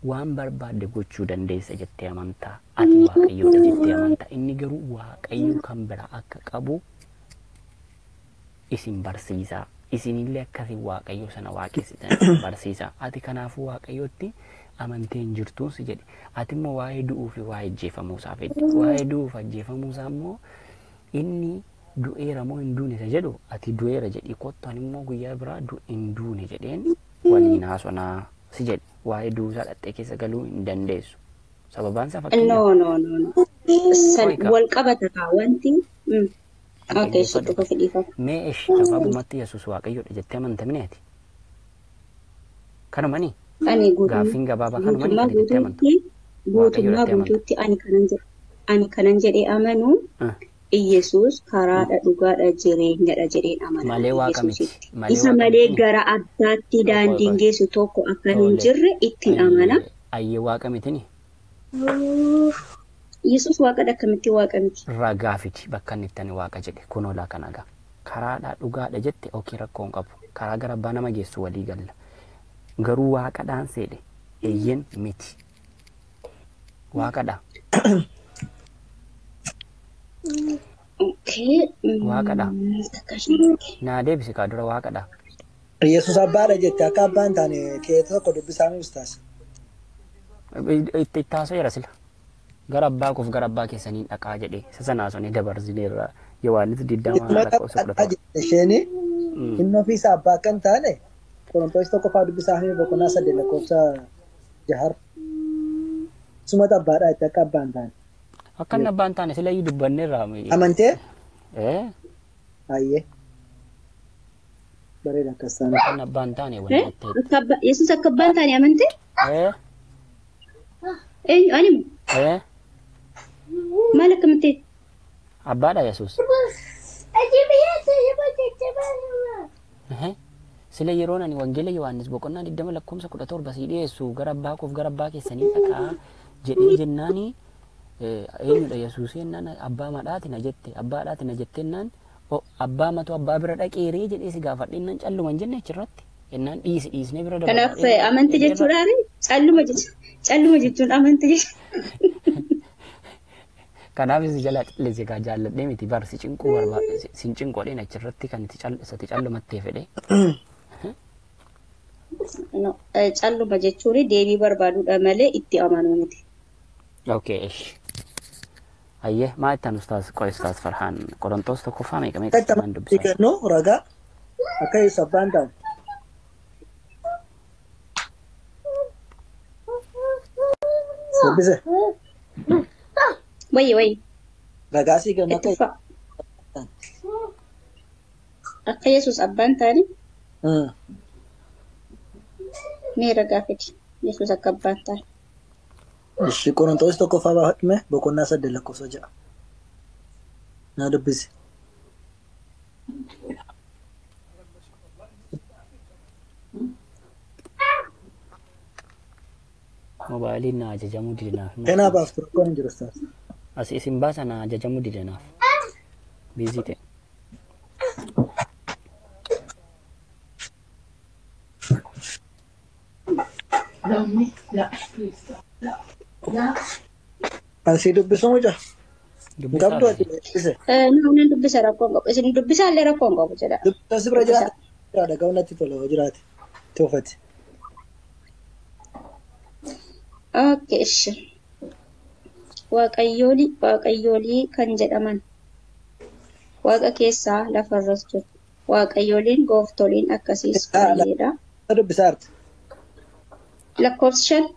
waan barbaadde gochuu dandeessa jettee amantaa. Ati waaqayyoodha jettee amantaa. Inni garuu waaqayyo kan biraa akka qabu isin barsiisa. Isinillee akkasii waaqayyo sana waaqessitan isin barsiisa. Ati kanaafuu waaqayyotti amantee hin jirtuun si jedhe. Ati immoo waa'ee du'uu fi waa'ee ajjeefamuusaa fedhe. Waa'ee du'uu fi ajjeefamuusaa immoo inni du'eera moo hin duune isa jedhu ati du'eera jedhi kottu ani immoo guyyaa biraa hin duune jedheen waliin haasonaa si jedhe. Waa'ee du'uusaa dhattee keessa galuu hin dandeessu. Sababaan isaa fakkeenyaaf. No no no no. Wal qabata kaa wanti. Okay, sitti qofa dhiifama. Mee ishi gabaabumatti Yesuus waaqayyoodha jettee amantamne ati? Kanumani? Ani Gaaffiin gabaabaa kanumani kan jettee amantu? Guutummaa guutuutti ani kanan jedhe. Ani kanan jedhee amanu Iyyasuus karaadha dhugaadha jireenyadha jedheen amana. Malee waaqa miti. Isa malee gara abbaatti daandiin geessu tokko akka hin jirre ittiin amana. Ayyee waaqa mitini? Yesuus waaqadha akkamitti waaqa miti? Ragaa fidi bakka inni itti ani waaqa jedhe kunoo laa kana gaa. Karaadha dhugaadha jette okii rakkoo hin qabu. Karaa gara abbaa nama geessu walii galla. Garuu waaqadhaan seedhe eeyyeen miti. Waaqadha. Waaqadha. Naa deebisi kaa dura waaqadha. Yesuus abbaadha jette akka abbaan hin taane keessa tokko dubbisaa mi ustaas. Itti haasa'eera sila. Gara abbaa koof gara abbaa keessanii dhaqaa jedhee isa sana haasofnee dabarsineerra. Yohaannis 20 lakkoofsa 17. Jette isheen inni ofiisa abbaa akka hin taane Qorontoos tokkoffaa dubbisaa fi boqonnaa 8 lakkoofsa 6. Sumata abbaadha jette akka abbaa hin taane. Akka inni abbaa hin taane sila iyyuu dubbanneerra. Amantee? Eh? Ayyee. Bareeda akkas taane. Akka inni abbaa hin taane wanti ta'e. Yesuus akka abbaa hin taane amantee? Eh? Eenyu ani moo? Eh? Maal akkamitee? Abbaadha Yesuus. Sila yeroon ani Wangeela Yohaannis boqonnaa 20 lakkoofsa 17 sii dhiyeessu gara abbaa koof gara abbaa keessanii dhaqaa jedhee jennaani eenyudha Yesuus jennaan abbaa madhaati na jette abbaadhaati na jette jennaan abbaa matu abbaa bira dhaqeeree jedhee si gaafadhe jennaan calluma hin jenne achirratti jennaan dhiisi dhiisnee bira Kanaaf amantii jechuudhaan calluma jechuun amantii jechuudha. Kanaaf si jala callise gaa jaalladhee miti bar si cinquu barbaade sin cinqoodheen achirratti kan itti isatti callumattee fedhe. No, calluma jechuun deebii barbaaduudha malee itti amanuu miti. Okay, ish. Ayyee maa ittaan ustaas qoy ustaas Farhaan Qorontoos tokkoffaa meeqa meeqa Akka isaan dubbisaa? kennu ragaa akka Yesuus abbaa hin taane. Dubbise. Wayyi wayyi Ragaa sii kennu itti akka fufa. Akka Yesuus abbaa hin taane mee ragaa fidi. Yesuus akka abbaa hin taane. Ishi Qorontoos tokkoffaa baafadhume boqonnaa 8 lakkoofsa 6. Naa dubbisi. Moobaayiliin na ajajamuu dide naaf. Kennaa baaftu rakkoon hin jiru ustaas. As isin baasa na ajajamuu dide naaf. Busy ta'e. Asii dubbisuu mucaa. Dubbisaa Qabdu ati dubbise. Namni dubbisa rakkoo hin qabu. Isin dubbisaallee rakkoo hin qabu jedha. Dubbisa si bira jiraate. Jira dhaga'uun natti tola yoo jiraate. Tuufati. Okay, ishi. Waaqayyoolii kan jedhaman waaqa keessaa lafarras jiru. Waaqayyooliin gooftoliin akkasiis baay'eedha. Dubbisaa jirti. Lakkoofsa 5.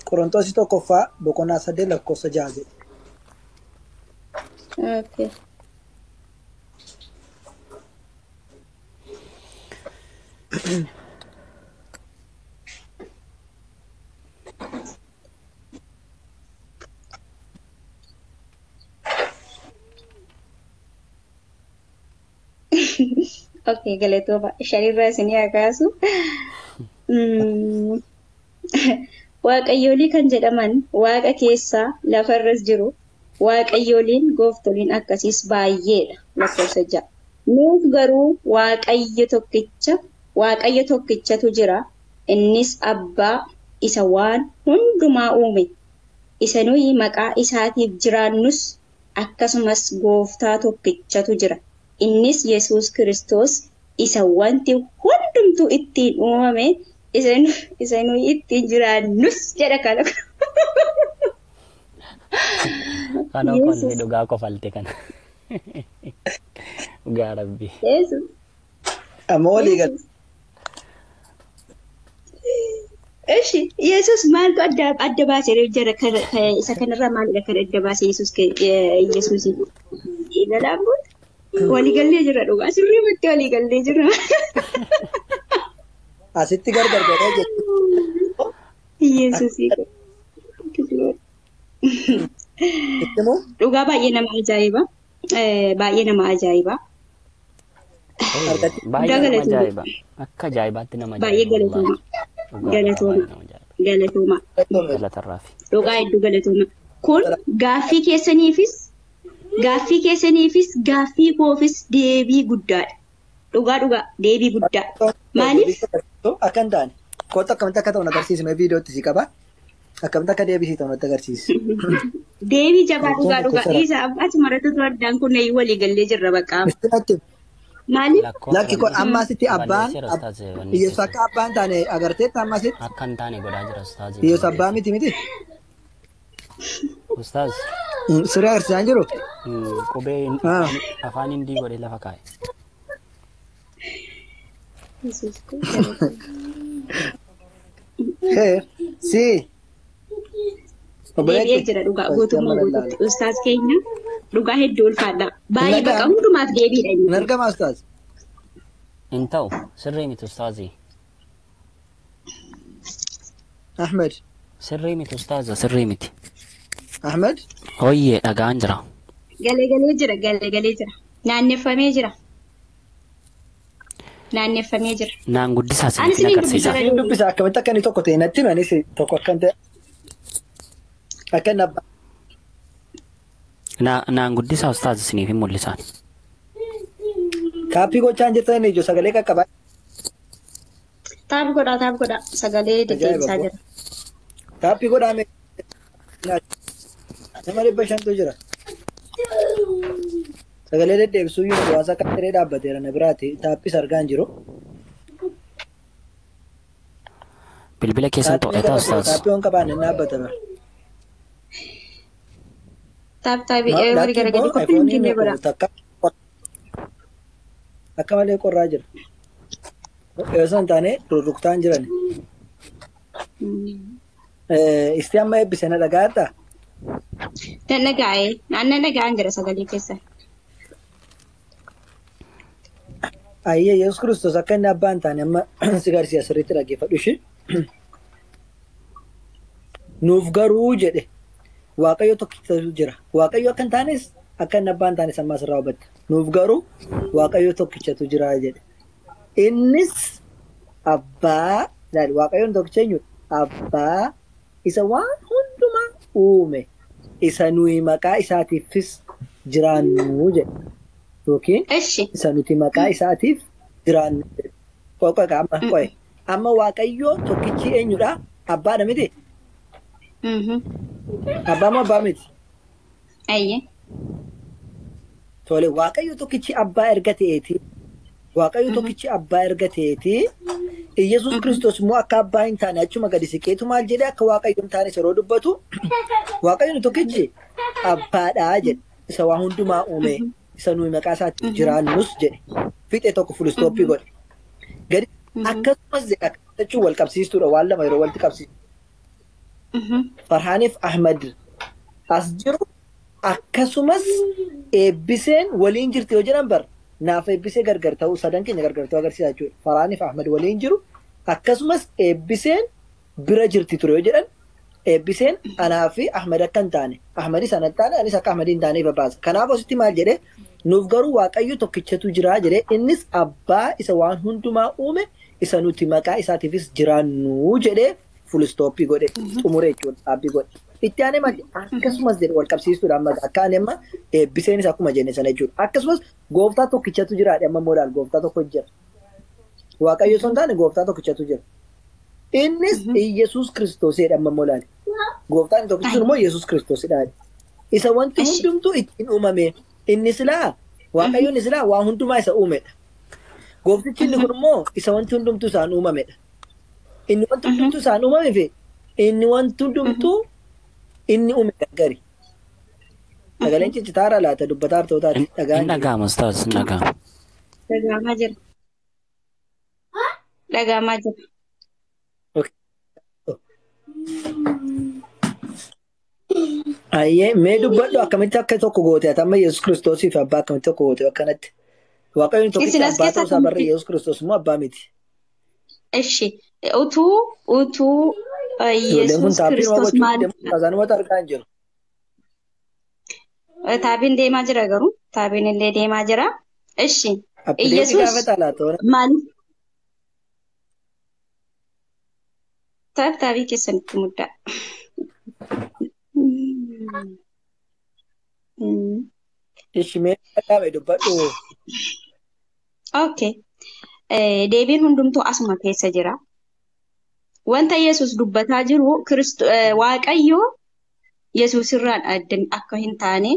Qorontoos tokkoffaa boqonnaa 8 lakkoofsa 6 jedhe. Okay. Okay, galatooma. Shanirraa isinii haa kaasu. Waaqayyoolii kan jedhaman waaqa keessaa lafarras jiru. Waaqayyooliin gooftoliin akkasiis baay'eedha. Lakkoofsa 6. Nuuf garuu Waaqayyo tokkichatu jira. Innis abbaa isa waan hundumaa uume. Isa nuyi maqaa isaatiif jiraannus akkasumas gooftaa tokkichatu jira. Innis Yesuus Kiristoos isa wanti hundumtuu ittiin uumame isa nuyi ittiin jiraannus jedha kana. Kana Yesuus. kolfi dhugaa kofalte kana. Dhugaa rabbi. Yesuus. Amma walii gala. Ishi Yesuus maaltu adda baasee jira isa kanarraa maalidha kan adda baasee Yesuus Yesuusi? Ilalaan kun waliigallee jira dhugaa sirriimatti waliigallee jira. Asitti gargar godhee jechuudha. Yesuusii. Itti immoo Dhugaa baay'ee nama ajaa'iba. Baay'ee nama ajaa'iba. Argatti. Baay'ee nama Galatooma. ajaa'iba. Akka ajaa'ibaatti nama Baay'ee ajaa'iba. galatooma. Dhugaa Galatooma. baay'ee nama ajaa'iba. Galatooma. Galatarraafi. Dhugaa hedduu galatooma. Kun gaaffii keessaniifis gaaffii koofis deebii guddaadha. Dhugaa dhugaa deebii guddaa. Maaliif? Akka hin taane kootu akkamitti akka ta'u na agarsiisi mee viidiyootti si qaba. Akkamitti akka deebisii ta'u natti agarsiisi. Deebii jabaa dhugaa dhugaa dhiisa achuma irratti addaan kun walii gallee jirra bakka. Itti natti Maaliif? Lakki kun amma asitti abbaan Balleesseera ustaaz wanni Yesuus keessan. akka abbaan taane agarteetta amma asitti Akka hin taane godhaa jira ustaaz. Yesuus abbaa miti miti. Ustaaz Sirrii agarsiisaa hin jiru. qubee Ah. afaan hindii godhee lafa kaa'e. Yesuus koo. Hee si. Deebi'ee jira dhugaa guutummaa guutuutti. Ustaaz keenya dhugaa hedduu ulfaadha. Baay'ee baqa hundumaaf deebiidha Hin inni. argama ustaaz. Hin ta'u sirrii miti ustaazii. Ahmed. Sirrii miti ustaaza sirrii miti. Ahmed. Hoyyee dhagaan jira. Galee galee jira galee galee jira. Naanneffamee jira. Naanneffamee jira. Naan guddisaa Ani isinitti isiniin agarsiisa. dubbisa. Hin dubbisa akkamitti akka inni tokko ta'e natti himi anis tokko akka hin ta'e. Akka inni abbaa. Naan guddisaa ustaaz isiniif hin mul'isaan. Kaappii gochaa hin jirtan inni ijoo sagalee qaqqabaa. Taap godhaa taap godhaa sagalee deddeebisaa jira. Kaappii godhaa mee. Nama 500tu jira. Sagalee deddeebisuu iyyuu hawaasa akka siree dhaabbateera na biraati. Taappis argaa hin jiru. Bilbila keessan to'ataa ustaaz. Taappii waan qabaan hin dhaabbata bara. Taap taap warri garagalee koppii hin kennee godhaa. Akka malee qorraa jira. Yoo san taane rurruktaan jiran. Isti amma eebbise na dhagaadhaa? Nan dhagaa'ee nan dhagaa'an jira sagalee keessa. Ayyee Yesuus Kiristoos akka inni abbaa hin taane amma si garsiisa sirriitti dhaggeeffadhu ishee. Nuuf garuu jedhe Waaqayyo tokkichatu jira. Waaqayyo akka hin taanes akka inni abbaa hin taanes amma asirraa hubatta. Nuuf garuu Waaqayyo tokkichatu jira jedhe. Innis abbaa ilaali Waaqayyoon tokkicha eenyudha? Abbaa isa waan hundumaa uume isa nuyi maqaa isaatiifis jiraannu jedhe. Yookiin Eshi. isa nuti maqaa isaatiif jiraannu jedhe. Qoy qoy amma qoy. Amma Waaqayyo tokkichi eenyudha? Abbaadha miti? Abbaa moo abbaa miti? Ayyee. Tole Waaqayyo tokkichi abbaa erga ta'eeti. Waaqayyo tokkichi abbaa erga ta'eeti. Iyyasuus Kiristoos immoo akka abbaa hin taane achuma gadi siqeetu maal jedhee akka Waaqayyo hin taane yeroo dubbatu Waaqayyo tokkichi abbaadhaa jedhe. Isa waa hundumaa uume isa nuyi maqaa isaatti jiraannus jedhe. Fiixee tokko fulistooppii godhe. Gadi akkasumas jedha jechuun wal qabsiistuudha waan lama yeroo walitti qabsiistu. Farhaaniif Ahmad as jiru akkasumas eebbiseen waliin jirti yoo jedhan bar naaf eebbisee gargar ta'uu sadan keenya gargar ta'uu agarsiisa jechuudha. Farhaaniif Ahmad waliin jiru akkasumas eebbiseen bira jirti ture yoo jedhan eebbiseen anaa fi Ahmad akka hin taane Ahmadis ana hin taane anis akka Ahmad hin taane ifa baasa. Kanaaf asitti maal jedhee nuuf garuu Waaqayyo tokkichatu jira jedhee innis abbaa isa waan hundumaa uume isa nuti maqaa isaatiifis jiraannu jedhee fulistooppii godhe xumure jechuudha dhaabbii godhe. Itti aanee maal jedhe akkasumas jedhe wal qabsiistuudha amma akka ani amma eebbiseenis akkuma jenne sana jechuudha. Akkasumas gooftaa tokkichatu jira amma immoo ilaali gooftaa tokko jira. Waaqayyo osoo hin taane gooftaa tokkichatu jira. Innis Iyyasuus Kiristoosidha amma immoo ilaali. Gooftaan tokkichi sun immoo Iyyasuus Kiristoosidha. Isa wanti hundumtuu ittiin uumame inni silaa Waaqayyoon silaa waa hundumaa isa uumedha. Gooftichi inni kun immoo isa wanti hundumtuu isaan uumamedha. Inni wanti hundumtuu isaan uumame fi inni wanti hundumtuu inni uume gargari. Sagaleen ciccitaara laata dubbataa hartootaati dhagaa Hin hin jiru. dhaga'ama ustaaz hin dhaga'ama. Dhaga'amaa jira. Dhaga'amaa jira. Ayyee mee dubbadhu akkamitti akka tokko goote ati amma Yesuus Kiristoosii fi abbaa akkamitti tokko goote akkanatti. Waaqayyoon Isin tokkichi as abbaa keessa ta'uu isaa barre akkamitti? Yesuus Kiristoos immoo abbaa miti. Eshi. Utuu utuu Ijoolleen kun Yesuus taappiin uma Kiristoos gochuuf maal deemu kaasaanumatu argaa hin jiru. taabiin deemaa jira garuu taabiin illee deemaa jira. Eshi. Appileetii Yesuus gaafa laata maaliif taap taabii keessanitti muddaa. Ishi mee dhagaame dubbadhu. Okay. Deebiin hundumtuu asuma keessa jira. Wanta Yesuus dubbataa jiru Waaqayyo Yesuus irraan adda akka hin taane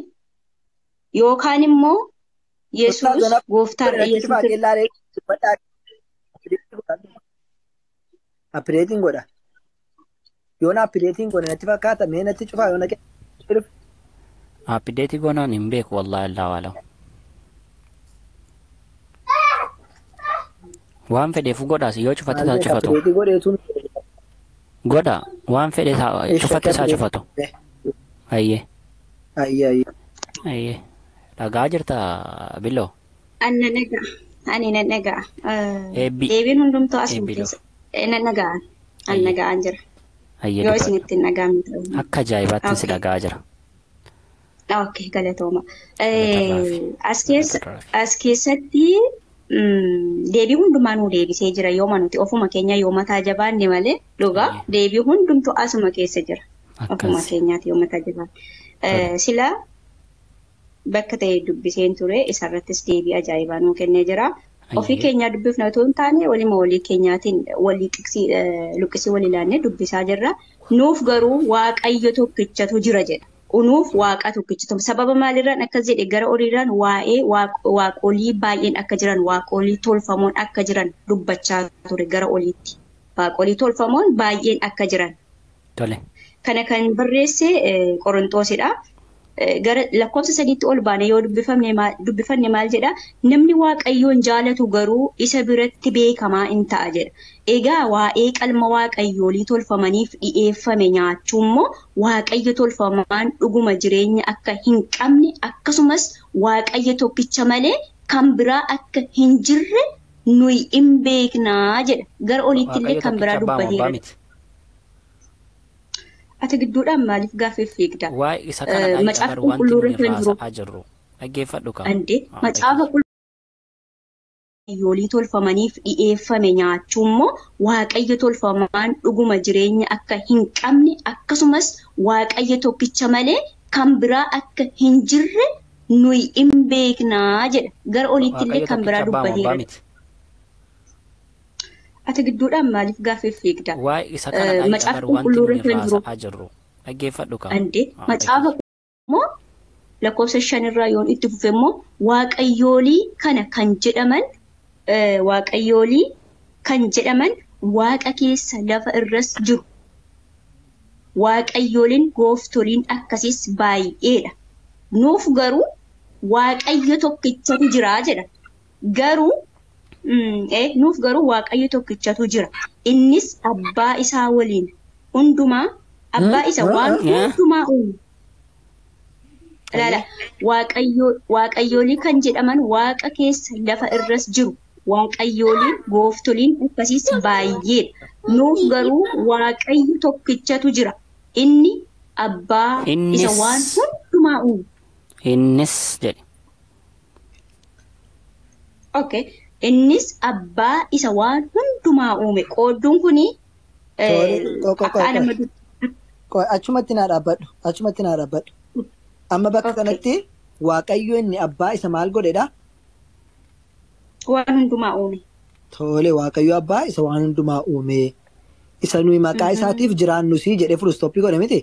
yookaan immoo Yesuus gooftaadha. Yesuus Apireetiin godha. Yoona apireetiin godha natti fakkaata mee natti cufaa yoona dhufe. Appideetii goonaan hin beeku wallaahi allaa waalam. Waan fedheef godhaas yoo cufate Maal isaa beeka cufatu. apireetii godheetuun. Godha waan fedhe isaa cufate isaa cufatu. Ayyee Ayyee ayyee. ayyee dhagaa jirta billoo. Ani nan dhaga'a. Ani nan dhaga'a. Eebbi. Deebiin hundumtuu asuma Eebbi keessa. Nan dhaga'a. Ani Ayyee. dhaga'aan jira. Ayyee Yoo dubbadhu. isinitti hin dhaga'amne ta'e. Akka ajaa'ibaatti si Okay. dhagaa jira. Okay, galatooma. Galatarraafi. As keessa Galatarraafi. as keessatti deebii hundumaa nuu deebisee jira yooma nuti ofuma keenya yoo mataa jabaanne malee dhugaa Ayyee. deebii hundumtuu asuma keessa jira. Ofuma Akkas. keenyaati yoo mataa jabaanne. Tole. Sila bakka ta'e dubbiseen ture isarrattis deebii ajaa'ibaa nuu kennee jira. Ofii Ayyee. keenyaa dubbifna otoo hin taane walima walii keenyaatiin walii xiqsii luqqisii walii ilaannee dubbisaa jirra. Nuuf garuu Waaqayyo tokkichatu jira jedha. Nuuf Waaqa tokkichatu. Sababa maalirraan akkas jedhe gara oliirraan waa'ee waaqolii baay'een akka jiran waaqolii tolfamoon akka jiran dubbachaa ture gara oliitti. Waaqolii tolfamoon baay'een akka jiran. Tole. Kana kan barreesse Qorontoosidha. Gara lakkoofsa sadiitti ol baane yoo dubbifanne maal jedha? Namni Waaqayyoon jaalatu garuu isa biratti beekamaa in ta'a jedha. Egaa waa'ee qalma Waaqayyoolii tolfamaniif dhi'eeffame nyaachuu immoo Waaqayyo tolfamaan dhuguma jireenya akka hin qabne akkasumas Waaqayyo tokkicha malee kan biraa akka hin jirre nuyi in beeknaa jedha. Gara oliitti illee Waaqayyo kan biraa tokkicha abbaa moo abbaa dubbateera. miti? Ati gidduudhaan maaliif gaaffii fiigda? Waa'ee isa kana dhageessa Macaafa bar wanti qulqulluu nuyi irra kan jiru haasa'aa jirru. Dhaggeeffadhu kaa. Ande Haa, macaafa dhaggeeffadhu. qulqulluun tolfamaniif dhi'eeffame nyaachuu immoo Waaqayyo tolfamaan dhuguma jireenya akka hin qabne akkasumas Waaqayyo tokkicha malee kan biraa akka hin jirre nuyi in beeknaa jedha. Gara oliitti illee Waaqayyo kan biraa tokkicha abbaa moo abbaa dubbateera. miti? Ati gidduudhaan maaliif gaaffii fiigda? Waa'ee isa kana dhageessa Macaafa bar wanti qulqulluu irra nuyi kan jiru haasa'aa jirru. Dhaggeeffadhu kaa. Ande Haa, macaafa dhaggeeffadhu. immoo lakkoofsa shanirraa yoon itti fufe immoo waaqayyoolii kana kan jedhaman waaqayyoolii kan jedhaman waaqa keessa lafa irras jiru. Waaqayyooliin gooftoliin akkasiis baay'eedha. Nuuf garuu Waaqayyo tokkichatu jira jedha. Garuu nuuf garuu Waaqayyo tokkichatu jira. Innis abbaa isaa waliin hundumaa abbaa isa waan hundumaa uume. Ilaala waaqayyoolii kan jedhaman waaqa keessa lafa irras jiru. Waaqayyooliin gooftoliin akkasiis baay'eedha. Nuuf garuu Waaqayyo tokkichatu jira. Inni abbaa isa waan Innis hundumaa uume. innis jedhe. Okay. Innis abbaa isa waan hundumaa uume. Qoodduun kuni Toore qoy qoy akka qoy qoy. anama Qoy achumatti naa dhaabbadhu. Achumatti naa dhaabbadhu. Amma bakka Okay. kanatti Waaqayyo inni abbaa isa maal godhedha? Waan hundumaa uume. Tole Waaqayyo abbaa isa waan hundumaa uume. Isa nuyi maqaa isaatiif jiraannusii jedhee furustoppii godhe miti?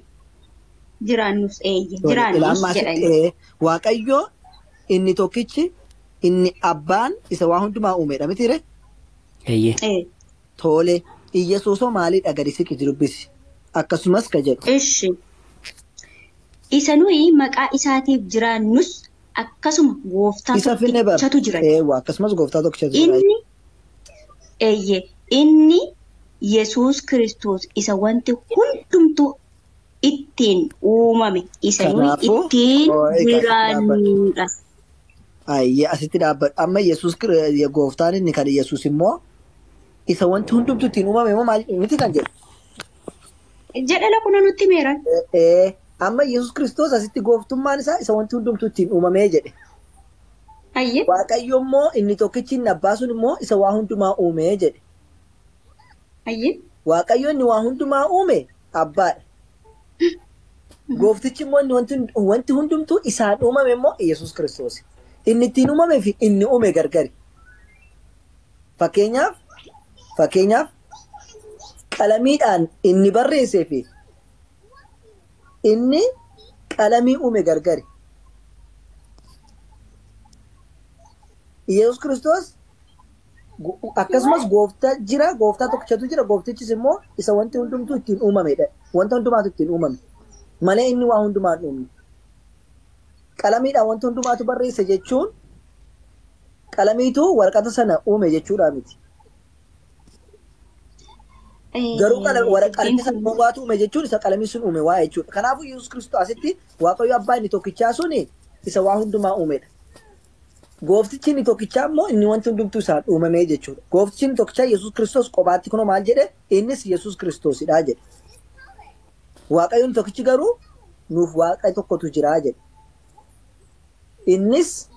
Jiraannus eeyye. Tole Jiraannus ilaa jedha asitti inni. Waaqayyo inni tokkichi inni abbaan isa waan hundumaa uumedha mitiire? Eeyyee. Tole Iyyesuusoo maalidha gadi siqi dubbisi. Akkasumas ka jedhu. Ishi. Isa nuyi maqaa isaatiif jiraannus akkasuma gooftaa Isa finne bar. tokkichatu jira. Eewwa akkasumas gooftaa tokkichatu jira. Inni eeyye inni Yesuus Kiristoos isa wanti hundumtuu ittiin uumame isa nuyi Kanaafuu ittiin qoy asitti dhaabbadhu. jiraannudha. Ayyee asitti dhaabbadhu. Amma Yesuus gooftaan inni kan Yesuus immoo isa wanti hundumtuu ittiin uumame immoo maal miti kan jedhu. Jedha lakuna nutti meeran. Amma Yesuus Kiristoos asitti gooftummaan isaa isa wanti hundumtuu ittiin uumamee jedhe. Ayyee. Waaqayyo immoo inni tokkichi inni abbaa sun immoo isa waa hundumaa uumee jedhe. Ayyee. Waaqayyo inni waa hundumaa uume abbaadha. Gooftichi immoo inni wanti hundumtuu isaan uumame immoo Yesuus Kiristoos. Inni ittiin uumamee fi inni uume gargari. Fakkeenyaaf qalamiidhaan inni barreessee fi inni qalamii uume gargari. Yesuus Kiristoos akkasumas gooftaa jira, gooftaa tokkichatu jira, gooftichis immoo isa wanti hundumtuu ittiin uumamedha. Wanta hundumaatu ittiin uumame. Malee inni waa hundumaa hin uumne. Qalamiidhaan wanta hundumaatu barreesse jechuun qalamiitu waraqata sana uume jechuudha miti. Garuu qalamii sana uumaatu uume jechuun isa qalamii sun uume waa jechuudha. Kanaafuu Yesuus Kiristoos asitti Waaqayyo Abbaa inni tokkichaa suni isa waa hundumaa uumedha. Gooftichi inni tokkichaa immoo inni wanti hundumtuu isaan uumame jechuudha. Gooftichi inni tokkichaa Yesuus Kiristoos kophaatti kunoo maal jedhe? Innis Yesuus Kiristoosidha jedhe. Waaqayyo inni tokkichi garuu nuuf Waaqa tokkotu jira jedhe. Innis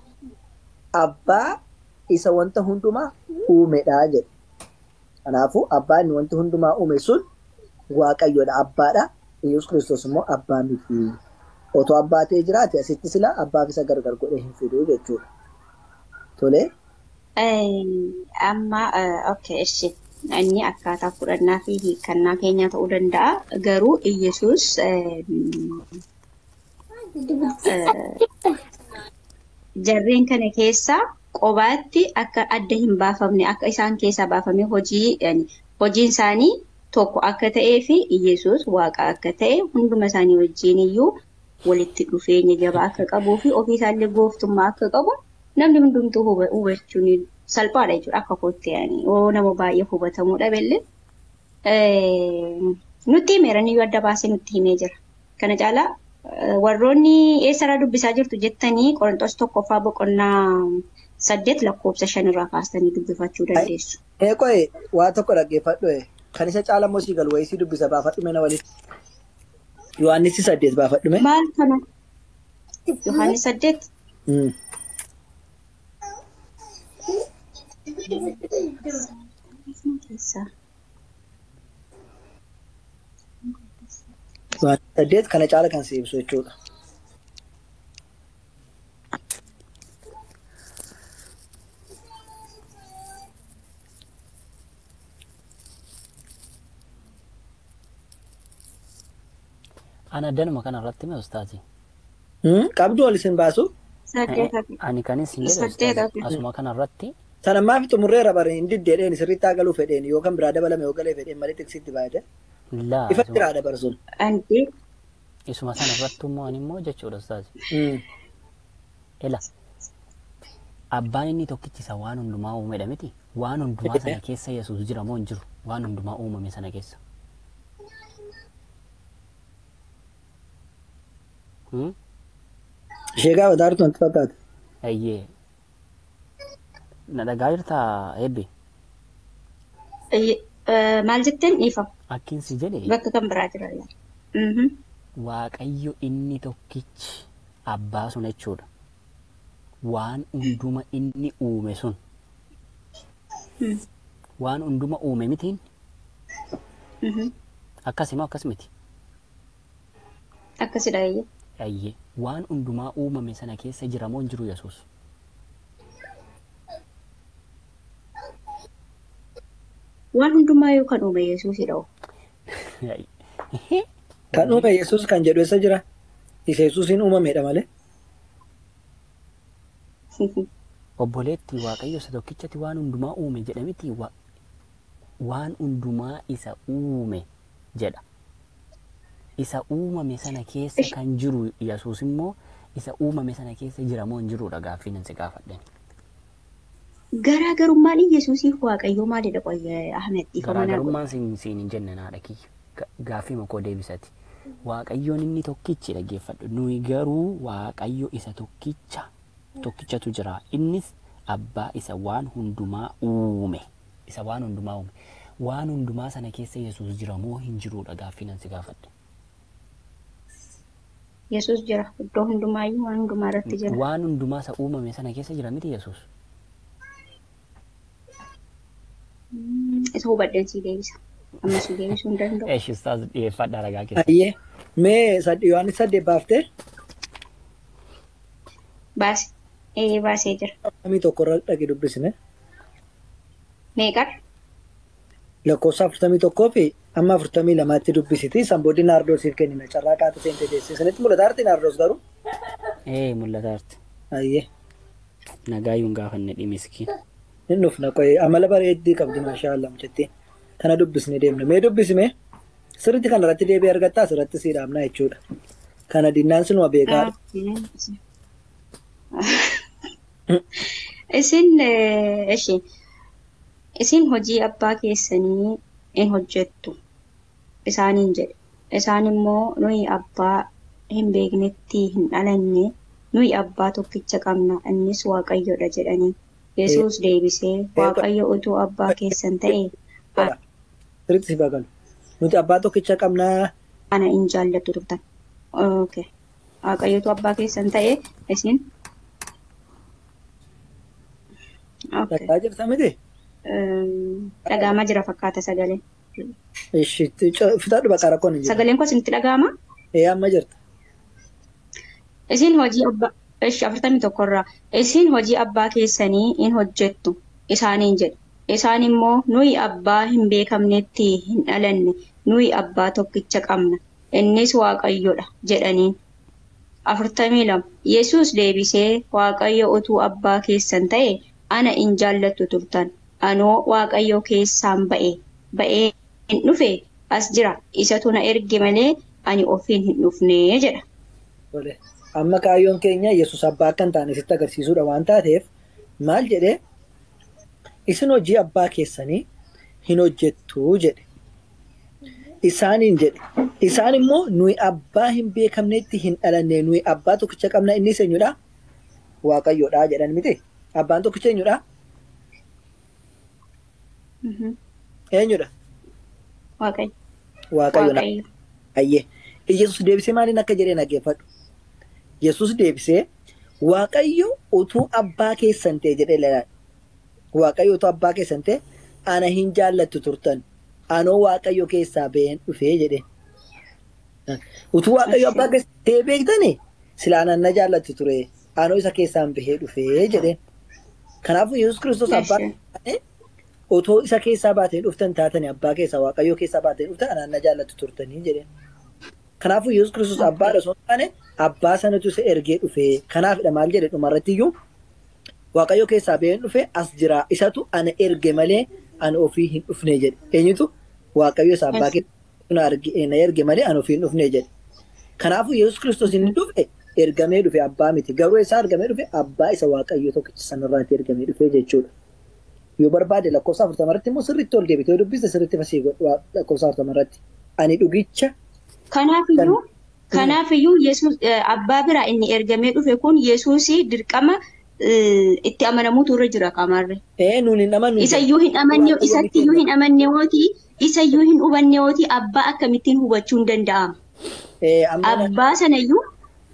Abbaa isa wanta hundumaa uumedha jedhe. Kanaafuu Abbaa inni wanta hundumaa uume sun Waaqayyoodha. Abbaadha. Yesuus Kiristoos immoo Abbaa miti. Otoo Abbaa ta'ee jiraate asitti sila Abbaaf isa gargar godhee hin fiduu jechuudha. Tolee. Amma okay ishi inni akkaataa fudhannaa fi hiikkannaa keenyaa ta'uu danda'a. Garuu Iyyasuus jarreen kana keessa qobaatti akka adda hin baafamne akka isaan keessaa baafamee hojiin isaanii tokko akka ta'ee fi Iyyasuus Waaqa akka ta'e hunduma isaanii wajjin iyyuu walitti dhufeenya jabaa akka qabuu fi ofii isaallee gooftummaa akka qabu namni hundumtuu hubachuun salphaadha jechuudha akka kootti yoo nama baay'ee hubatamuu dhabellee nutti himeera inni adda baasee nutti himee jira. Kana caalaa warroonni eessarraa dubbisaa jirtu jettanii Qorontos 1ffaa boqonnaa 8 lakkoofsa 5 irraa kaastanii dubbifachuu dandeessu. Qo'ee waa tokko dhaggeeffadhu. Kan isa caala immoo sii galu wayii sii dubbisa baafadhu na walitti. Yohaannis 8 baafadhu. Maal kana? Yohaannis 8? Yohaannis 8 kana caala kan si ibsu jechuudha. Ana danuma kana irratti mee ustaazi? Qabdu ol isin baasu? Ani kanis hin jedhu ustaazi. Asuma kana irratti. Sana maaf xumurreera bare hin diddeedheen sirriitti haa galuu fedheen yookaan biraa dabalame yoo galee fedheen malee xiqsiitti baay'ate. Laa. Ifa biraa dabarsuun. Isuma sana irratti immoo ani immoo jechuudha ustaazi. Ela. Abbaan inni tokkichi isa waan hundumaa uumedha miti. Waan hundumaa sana keessa Yesuus jira moo hin jiru? Waan hundumaa uumame sana keessa. Ishee gaafa taartu natti fakkaata. Ayyee. Na dhagaa jirtaa Eebbi? Maal jetteen dhiifama? Akkin si jedhe. Bakka kan biraa jira. Waaqayyo inni tokkichi abbaa sun jechuudha. Waan hunduma inni uume sun. Waan hunduma uume mitiin? Akkas moo akkas miti? Akkasidha eeyyee. Ayyee. Waan hundumaa uumame sana keessa jira moo hin jiru Yesuus? Waan hundumaa yoo kan uume Yesuusidha. Kan uume Yesuus kan jedhu eessa jira? Isa Yesuusiin uumamedha malee. Obboleetti Waaqayyo isa tokkichatti waan hundumaa uume jedhamiti waan hundumaa isa uume jedha. Isa uumame sana keessa kan jiru Yesuus immoo isa uumame sana keessa jira moo hin jirudha gaaffiin ani si gaafadhe. Garaagarummaan Yesuusiif Waaqayyoo maalidha qoyya Ahmed? Garaagarummaan siin hin jenne naadha kiyya. Gaaffii makoo deebisati. Waaqayyoon inni tokkichi dhaggeeffadhu. Nuyi garuu Waaqayyo isa tokkichatu jira. Innis abbaa isa waan hundumaa uume. Isa waan hundumaa uume. Waan hundumaa sana keessa Yesuus jira moo hin jirudha gaaffiin ani si gaafadhe. Yesuus jira. Iddoo hundumaayyuu waan hundumaa irratti jira. Waan hundumaa isa uumame sana keessa jira miti Yesuus? Isa hubadheen sii deebisa. Amma sii deebisuu hin danda'u. Eeshi ustaaz dhiyeeffadhaa ragaa keessa. Ayyee. Mee Yohaannis 8 baaftee? Baase. Ee baasee jira. 41 irra dhaqee dubbisne. Meeqadha? Lakkoofsa 41 fi amma 42tti dubbisiti. San booddee Naardoosiif kennina. Carraa qaata seentee teessee. Isinitti mul'ata arti Naardoos garuu? Ee mul'ata arti. Ayyee. Nagaa yuun gaafanne dhimiski. Hin dhufna qo'ee amala bareeddii qabdi maashaallah mucattiin. Kana dubbisnee deemna. Mee dubbisime sirriitti kana irratti deebii argattaa asirratti sii dhaabnaa jechuudha. Kana dinnaan sinuma beekaadha. Isin ishi isin hojii abbaa keessanii in hojjettu isaaniin jedhe. Isaan immoo nuyi abbaa hin beeknetti hin dhalanne, nuyi abbaa tokkicha qabna, innis Waaqayyodha jedhanii. Yesuus deebisee, Waaqayyo utuu abbaa keessan ta'e Sirriitti si bagalu. Nuti abbaa tokkicha qabnaa. Ana in jaallattu turtan. Okay. Waaqayyotu abbaa keessan ta'e isin. Okay. Dhagaa jirta miti? Dhaga'amaa jira fakkaata sagaleen. Ishi fixadhu bakka rakkoon hin jiru. Sagaleen koo isinitti dhaga'ama? Ee, amma jirta. Isin hojii abbaa ishi 41 irraa isin hojii abbaa keessanii in hojjettu isaaniin jedhe. Isaan immoo nuyi abbaa hin beekamnetti hin dhalanne, nuyi abbaa tokkicha qabna, innis Waaqayyodha jedhaniin. 42 Yesuus deebisee, Waaqayyo utuu abbaa keessan ta'e ana in jaallattu turtan. Anoo Waaqayyo keessaan ba'ee hin dhufe, as jira, isatu na erge malee ani ofiin hin dhufne jedha. Tole. Amma kaayyoon keenya Yesuus abbaa akka hin taane sitti agarsiisuudha waan taateef maal jedhee, isin hojii abbaa keessanii hin hojjettu jedhe. Isaaniin jedhe. Isaan immoo nuyi abbaa hin beekamnetti hin dhalanne, nuyi abbaa tokkicha qabna, innis eenyudha? Waaqayyoodha jedhan miti. Abbaan tokkicha eenyudha? Eenyudha? Waaqayyo. Waaqayyo. Waaqayyo. Ayyee. Yesuus deebisee maaliin akka jedhee dhaggeeffadhu. Yesuus deebisee, Waaqayyo utuu abbaa keessan ta'e jedhee ilaala. Waaqayyo utuu abbaa keessan ta'e ana hin jaallattu turtan. Anoo Waaqayyo keessaa ba'een dhufee jedhe. Utuu Waaqayyo abbaa keessan ta'e beektanii silaa anaan na jaallattu ture. Anoo isa keessaan bahee dhufee jedhe. Kanaafuu Yesuus Kiristoos abbaa ta'e otoo isa keessaa baatee dhuftan taatanii, abbaa keessaa Waaqayyo keessaa baatee dhuftan, anaan na jaallattu turtanii jedhe. Kanaafuu Yesuus Kiristoos abbaadha osoo hin taane abbaa sanatu isa ergee dhufee. Kanaafidha maal jedhe dhumarratti iyyuu, Waaqayyo keessaa baheen dhufe, as jira, isatu ana erge malee ani ofii hin dhufne jedhe. Eenyutu? Waaqayyo isa abbaa keessaa na erge malee ani ofii hin dhufne jedhe. Kanaafuu Yesuus Kiristoos inni dhufe ergamee dhufe, abbaa miti. Garuu isaa ergamee dhufe abbaa isa Waaqayyo tokkicha sanarraatti ergamee dhufe jechuudha. Yoo barbaade lakkoofsa 40 irratti immoo sirriitti ol deebitee yoo dubbiste sirriitti fasii godhu lakkoofsa 40 irratti. Ani dhugicha. Kanaafiyyuu Yesuus abbaa biraa inni ergamee dhufe kun Yesuus dirqama itti amanamuutu irra jira qaamarre. Ee, nuun hin amannu. Isayyuu hin amanne, isattiyyuu hin amanne wooti, isayyuu hin hubanne wooti, abbaa akkamittiin hubachuun danda'ama? Ee, amma Abbaa sanayyuu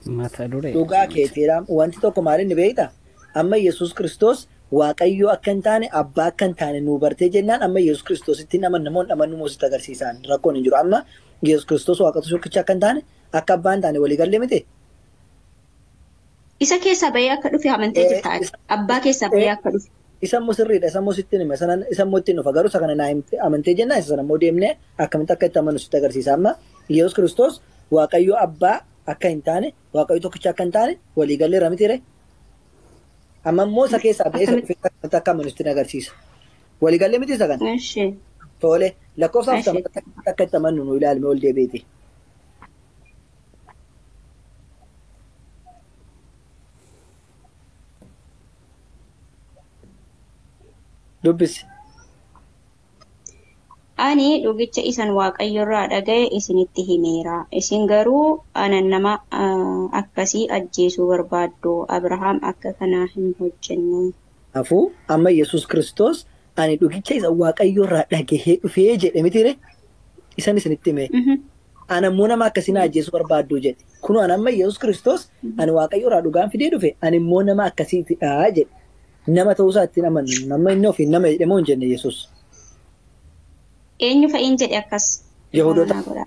Mata duree. Dhugaa keetiidha. Wanti tokko maal inni beektaa? Amma Yesuus Kiristoos Waaqayyoo akka hin taane, abbaa akka hin taane nuu bartee jennaan, amma Yesuus Kiristoositti hin amanna moo hin amannu moo sitti agarsiisaan rakkoon hin jiru. Amma Yesuus Kiristoos Waaqatu tokkicha akka hin taane, akka abbaa hin taane walii gallee miti? Isa keessaa bahee akka dhufe amantee jirta ati. Abbaa keessaa bahee akka dhufe. Isa immoo sirriidha. Isa immoo sitti hima. Isa immoo ittiin dhufa. Garuu isa kana naa amantee jennaan isa sana immoo deemnee akkamitti akka itti amanu sitti agarsiisa. Amma Yesuus Kiristoos Waaqayyo abbaa akka hin taane, Waaqayyo tokkicha akka hin taane walii galleerra mitiire? Amma immoo isa keessaa bahee isa Akkamitti? dhufee akkamitti akka amanu sitti agarsiisa. Walii gallee miti isa kana? Eshi. Tole, lakkoofsa 40 Eshi. akka itti amannu nu ilaalme ol deebiiti. Dubbisi. Ani dhugicha isan Waaqayyo irraa dhaga'e isinitti himeera. Isin garuu ana nama akkasii ajjeesuu barbaaddu. Abrahaam akka kanaa hin hojjenne. Kanaafuu amma Yesuus Kiristoos ani dhugicha isa Waaqayyo irraa dhagahee dhufee jedhe mitiire? Isan isinitti hime. Ana immoo nama akkasii na ajjeesuu barbaaddu jedhe. Kunoo ani amma Yesuus Kiristoos ani Waaqayyo irraa dhugaan fidee dhufe, ani immoo nama akkasiitidha jedhe. Nama ta'uusaa ittiin amannu. Nama inni ofiin nama jedhe moo hin jenne Yesuus? Eenyu fa'iin jedhe akkas? Yahudoota. Naa godhaa.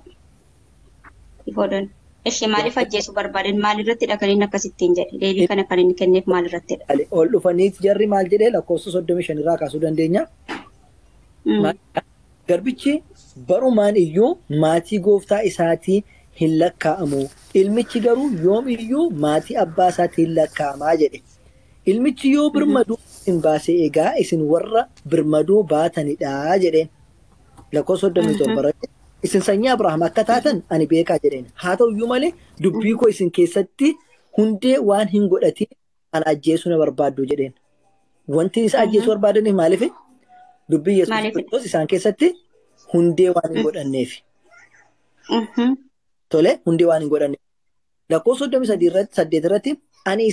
Yihudoonni. Ishee maaliif ajjeesuu barbaadan? Maalirrattidha kan inni akkasittiin jedhe? Deebii kana kan inni kenneef maalirrattidha? Ol dhufaniit jarri maal jedhee, lakkoofsa 35 irraa kaasuu dandeenya. Garbichi barumaan iyyuu maatii gooftaa isaatii hin lakkaa'amu. Ilmichi garuu yoom iyyuu maatii abbaa isaatii hin lakkaa'amaa jedhe. Ilmichi yoo birmaduu isin baase egaa isin warra birmaduu baatanidha jedheen. Lakkoofsa 37 irratti isin sanyii Abrahaam akka taatan ani beekaa jedheen. Haa ta'uyyuu malee dubbii koo isin keessatti hundee waan hin godhatiin ana ajjeesuu na barbaaddu jedheen. Wanti isa ajjeesuu barbaadaniif maaliif? Dubbii Yesuus Kiristoos isaan keessatti hundee waan hin godhanneef. Tole hundee waan hin godhanneef. Lakkoofsa 38 irratti ani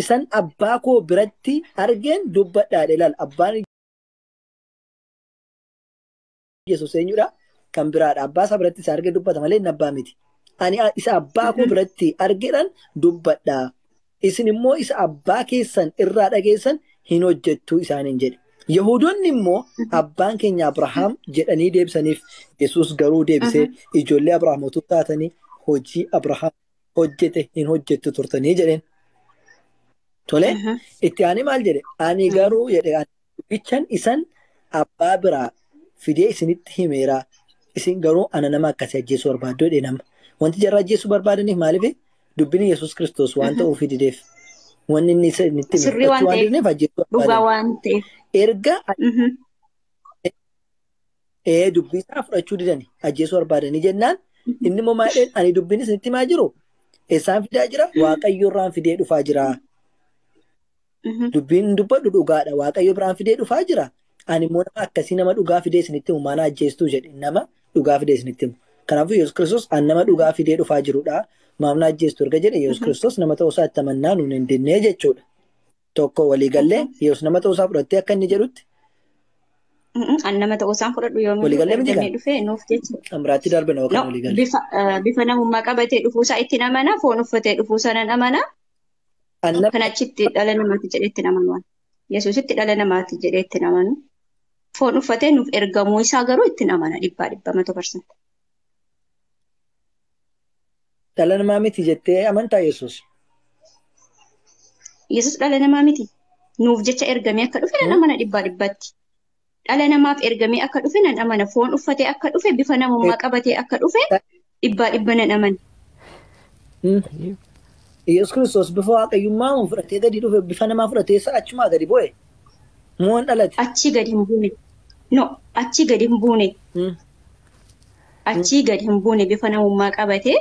isan abbaa koo biratti argeen dubbadhaa ilaal. Abbaan Yesuus eenyudha? Kan biraadha. Abbaa isaa biratti isa argee dubbata malee inni abbaa miti. Ani isa abbaa koo biratti argeedhaan dubbadhaa. Isin immoo isa abbaa keessan irraa dhageessan hin hojjettu isaaniin jedhe. Yahudoonni immoo abbaan keenya Abrahaam jedhanii deebisaniif. Yesuus garuu deebisee ijoollee Abrahaam utuu taatanii hojii Abrahaam hojjete hin hojjettu turtanii jedheen. Tole itti aanee maal jedhe? Ani garuu jedhe dubbichan isan abbaa biraa fidee isinitti himeera. Isin garuu ana nama akkasii ajjeesuu barbaaddu jedhe nama. Wanti jarra ajjeesuu barbaadaniif maaliif? Dubbiin Yesuus Kiristoos waan ta'uuf dideef. Wanni inni isinitti hime waan dideef ajjeesuu barbaadani. Erga dubbii isaa fudhachuu didani ajjeesuu barbaadanii jennaan inni immoo maal jedheen ani dubbiin isinitti himaa jiru eessaan fidaa jira? Waaqayyo irraan fidee dhufaa jira. Dubbiin dubbadhu dhugaadha. Waaqayyo biraan fidee dhufaa jira. Ani immoo nama akkasii nama dhugaa fidee isinitti himu maana ajjeestuu jedhe nama dhugaa fidee isinitti himu. Kanaafuu Yesuus Kiristoos an nama dhugaa fidee dhufaa jirudha. Maamna ajjeestu erga jedhe Yesuus Kiristoos nama ta'uusaa itti amannaa nuun hin dinnee jechuudha. Tokko waliigallee Yesuus nama ta'uusaa fudhattee akka inni jedhutti. An nama ta'uusaan fudhadhu yoomii waliigallee miti kan dhufee nuuf jecha. Amraatti darbina yookaan waliigallee. Bifa namummaa qabatee dhufuusaa itti amana foon uffatee dhufuusaa nan amana. Kan achitti dhala namaatti jedhee itti amanu. Yesuusitti dhala namaatti jedhee itti amanu. Foon uffatee nuuf ergamuu isaa garuu itti amana 100%. Dhala namaa miti jettee amantaa Yesuus? Yesuus dhala namaa miti. Nuuf jecha ergamee akka dhufe nan amana 100%. Dhala namaaf ergamee akka dhufe nan amana. Foon uffatee akka dhufe bifa namummaa qabatee akka dhufe 100% nan amana. Yesuus Kiristoos bifa waaqayyummaa fudhatee gadi dhufe bifa namaa fudhatee achumaa gadi bu'e. Moon dhalate. Achii gadi hin buune. No, achii gadi hin buune. Achii gadi hin buune bifa namummaa qabatee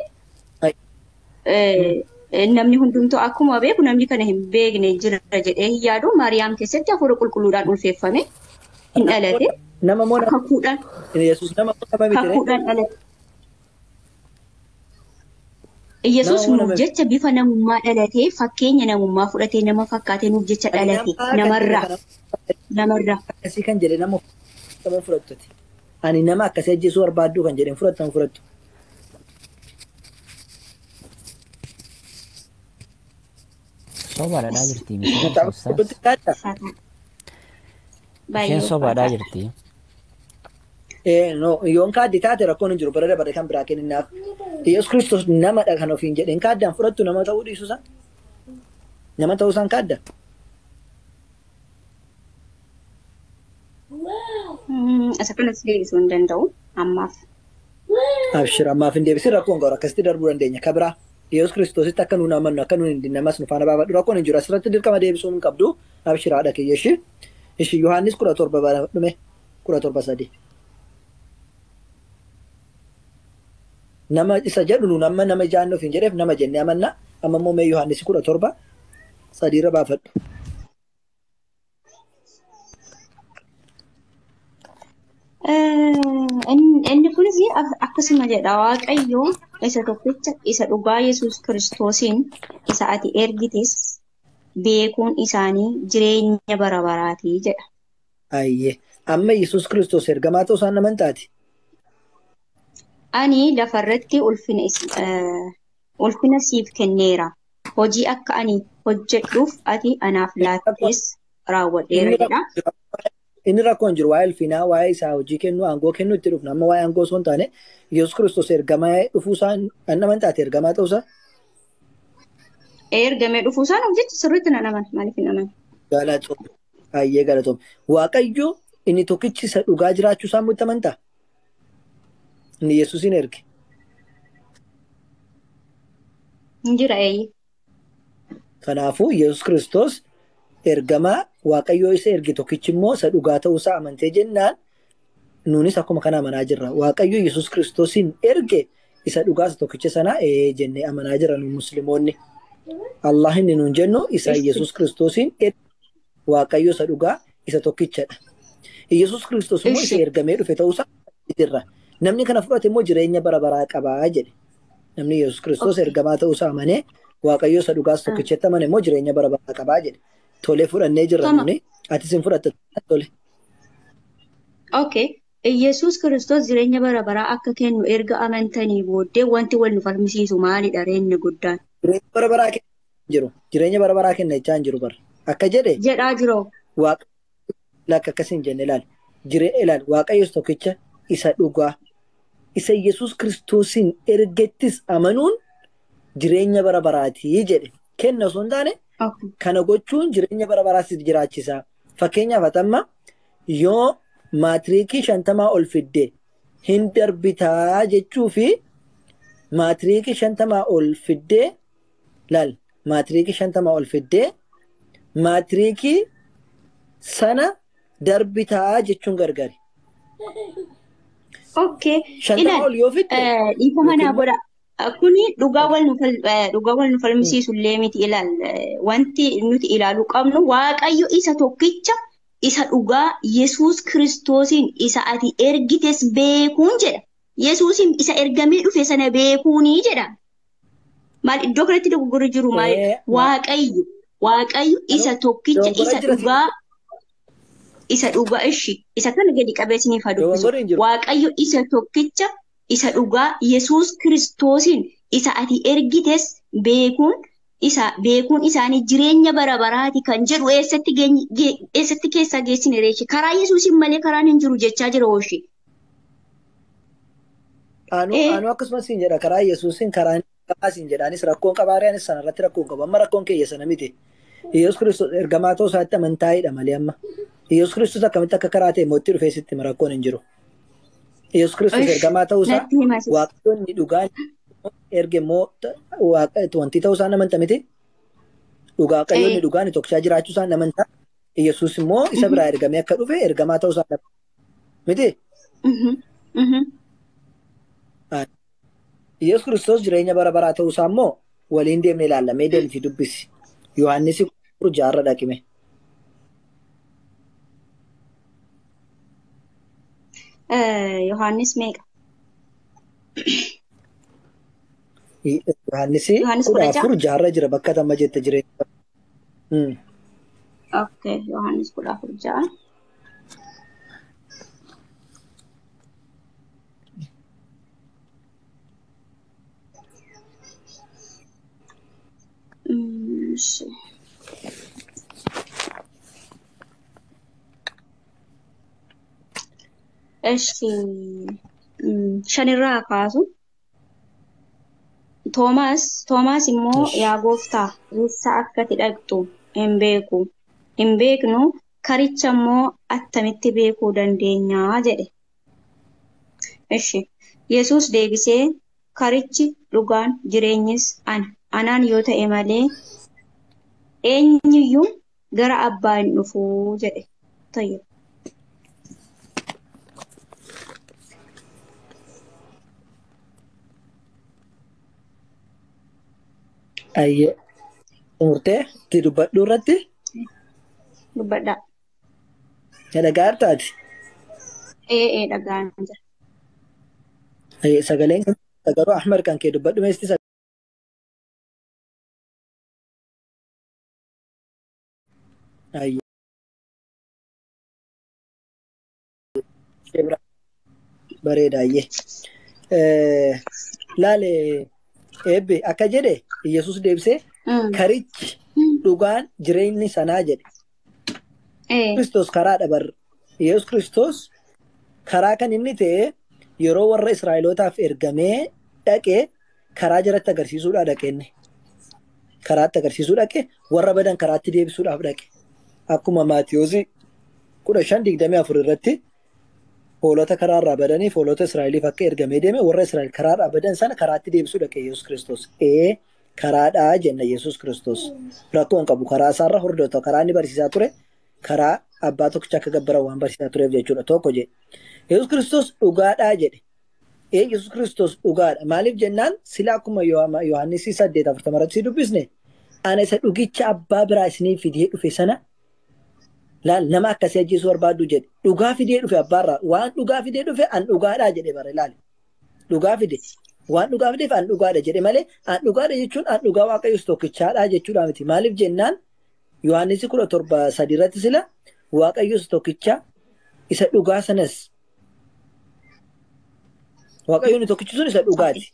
namni hundumtuu akkuma beeku namni kana hin beekne jira jedhee hin yaadu. Maariyaam keessatti hafuura qulqulluudhaan ulfeeffame hin dhalate. Nama moo kakuudhaan. Yesuus nama moo nama miti? Kakuudhaan dhalate. Yesuus nuuf jecha bifa namummaa dhalatee fakkeenya namummaa fudhatee nama fakkaatee nuuf jecha dhalate namarraa. Namarraa. Akkasii kan jedhe nama fudhattuti. Ani nama akkasii ajjeesuu barbaaddu kan jedheen fudhatan fudhattu. Sobaadhaa jirti. Isheen sobaadhaa jirti. Yoon kaaddi taate rakkoon hin jiru bara dabare kan biraa kenninnaaf. Yesuus Kiristoos namadha kan ofiin jedheen kaaddaan fudhattu nama ta'uu dhiisuusaa? Nama ta'uusaan kaadda? Isa kanas deebisuu hin danda'u ammaaf. Abshir ammaaf hin deebisin rakkoon garu akkasitti darbuu dandeenya. Ka biraa Yesuus Kiristoositti akka nuun amannu akka nuun hin dinnamas nu faana baafadhu rakkoon hin jiru asirratti dirqama deebisuu hin qabdu. Abshir haadha kiyya ishii. Ishii Yohaannis 17 dhume 17:3. Nama isa jedhu nuun amma nama jaannu ofiin jedheef nama jennee amanna. Amma immoo mee Yohaannis 17:3 irra baafadhu. Inni kunis akkasuma jedha Waaqayyo isa tokkicha isa dhugaa Yesuus Kiristoosiin isa ati ergites beekuun isaanii jireenya bara baraatii jedha. Ayyee amma Yesuus Kiristoos ergamaa ta'uu isaan amantaati. Ani lafarratti ulfina siif kenneera. Hojii akka ani hojjedhuuf ati anaaf laattes raawwadheera jedha. Inni rakkoon jiru waa'ee ulfinaa, waa'ee isaa hojii kennuu, aangoo kennuu itti dhufna. Amma waa'ee aangoo osoo hin taane Yesuus Kiristoos ergamaa dhufuusaa an amantaati ergamaa ta'uusaa. Ergamee dhufuusaa nuuf jecha sirriitti nan amana. Maaliif hin amane? Galatoom. Ayyee galatoom. Waaqayyo inni tokkichi isa dhugaa jiraachuusaa immoo itti amantaa? Inni Yesuusin erge. Hin jira eeyyee. Kanaafuu Yesuus Kiristoos Ergamaa Waaqayyoo isa erge tokkichi immoo isa dhugaa ta'uusaa amantee jennaan nuunis akkuma kana amanaa jirra. Waaqayyo Yesuus Kiristoosiin erge isa dhugaa isa tokkicha sana jennee amanaa jirra nu musliimoonni. Allah inni nuun jennu isa Yesuus Kiristoosiin erge Waaqayyo isa dhugaa isa tokkichadha. Yesuus Kiristoos immoo isa ergamee dhufe ta'uusaa jirra. Namni kana fudhate immoo jireenya bara baraa qabaa jedhe. Namni Yesuus Kiristoos ergamaa ta'uusaa amanee Waaqayyo isa dhugaa isa tokkichatti amane immoo jireenya bara baraa qabaa jedhe. Tolee fudhannee jirra nuni. Atis hin fudhatte tole. Okay. Yesuus Kiristoos jireenya bara baraa akka kennu erga amantanii booddee wanti wal nu falmisiisu maalidha reenni guddaan? Jireenya bara baraa kenna jiru. Jireenya bara baraa kenna jechaa hin jiru bara. Akka jedhe. Jedhaa jiru. Waaqa lakka akkas hin jenne ilaali. Ilaali Waaqayyo tokkicha isa dhugaa. Isa Yesuus Kiristoosiin ergettis amanuun jireenya bara baraatii jedhe. Kenna osoo hin taane kana gochuun jireenya bara baraa siif jiraachisa. Fakkeenyaaf ati amma yoo maatiriikii 50 ol fidde hin darbitaa jechuu fi maatiriikii 50 ol fiddee laal maatiriikii 50 ol fiddee maatiriikii sana darbitaa jechuun gargari. Okay. 50 ol yoo fidde dhiifama naa godha. Kuni dhugaa wal nu falmisiisu illee miti ilaal. Wanti nuti ilaaluu qabnu Waaqayyo isa tokkicha isa dhugaa Yesuus Kiristoosiin isa ati ergites beekuun jedha. Yesuusin isa ergamee dhufe sana beekuuni jedha. Maal iddoo kanatti dogoggorri jiru maal? Waaqayyo isa tokkicha isa dhugaa isa dhugaa ishi isa kana gadi qabeessiniif haa dubbisu. Waaqayyo isa tokkicha isa dhugaa Yesuus Kiristoosiin isa ati ergites beekuun isa beekuun isaanii jireenya bara baraati kan jedhu eessatti keessaa geessine reechi karaa Yesuusin malee karaan hin jiru jechaa jira hooshi. Anu akkasumas hin jedha karaa Yesuusin karaan qabaa siin jedha anis rakkoon qabaa anis sanarratti rakkoon qaba amma rakkoon keeyya sana miti. Yesuus Kiristoos ergamaa ta'uu isaatti amantaa'edha malee amma. Yesuus Kiristoos akkamitti akka karaa ta'e mootti dhufee sitti rakkoon hin jiru. Yesuus Kiristoos ergamaa ta'uu isaa Waaqayyoonni dhugaan erge immoo wanti ta'uu isaan amanta miti. Dhugaa Waaqayyoonni dhugaan tokkichaa jiraachuu isaan amantaa. Yesuus immoo isa biraa ergamee akka dhufe ergamaa ta'uu isaan miti. Yesuus Kiristoos jireenya bara baraa ta'uu isaa immoo waliin deemnee ilaallamee deemti dubbisi. Yohaannis 6 dhaqime. Yohaannis meeqa? Yohaannis 14 jira bakka tamma jette jireenya. Okay, Yohaannis 14. Eshi shanirraa kaasu. Toomaas immoo yaa gooftaa eessa akka ati dhaqxu hin beeku. Hin beeknu karicha immoo attamitti beekuu dandeenyaa jedhe. Eshi Yesuus deebisee karichi dhugaan jireenyis ana. Anaan yoo ta'e malee eenyuyyuu gara abbaa hin dhufuu jedhe. Tayyib. Ayyee. Murtee itti dubbadhu irratti? Dubbadhaa. Dhagaa jirtaati? Ee dhagaan jira. Sagaleen garuu Ahmad kan kee dubbadhu meesti Ayyee. Bareeda ayyee. Laale eebbe akka jedhe Yesuus deebisee karichi dhugaan jireenyi sanaa jedhe. Kiristoos karaadha barre. Yesuus Kiristoos karaa kan inni ta'e yeroo warra Israa'elootaaf ergamee dhaqee karaa jalatti agarsiisuudhaaf dhaqe inni. Karaatti agarsiisuu dhaqe warra badan karaatti deebisuudhaaf dhaqe. Akkuma Maatiyoos 15:24 irratti hoolota karaarraa badaniif hoolota Israa'eliif akka ergamee deeme warra Israa'el karaarraa badan sana karaatti deebisuu dhaqe Yesuus Kiristoos. Karaadhaa jenna Yesuus Kiristoos. Rakkoo hin qabu. Karaa isaarra hordofta. Karaa inni barsiisaa ture karaa abbaa tokkicha akka gabbaran waan barsiisaa tureef jechuudha. Tokko jedhe. Yesuus Kiristoos dhugaadhaa jedhe. Ee Yesuus Kiristoos dhugaadha. Maaliif jennaan sila akkuma Yohaannis 8:40 irratti si dubbisne ana isa dhugicha abbaa biraa isinii fidee dhufe sana laal nama akkasii ajjeesuu barbaaddu jedhe. Dhugaa fidee dhufe abbaarraa. Waan dhugaa fidee dhufe an dhugaadhaa jedhe bara ilaali. Dhugaa fide. Waan dhugaa fideef an dhugaadha jedhe malee an dhugaadha jechuun an dhugaa Waaqayyoos tokkichaadha jechuudha miti. Maaliif jennaan Yohaannis 17:3 irratti sila Waaqayyoos tokkicha isa dhugaa sanas Waaqayyoon tokkichi sun isa dhugaati.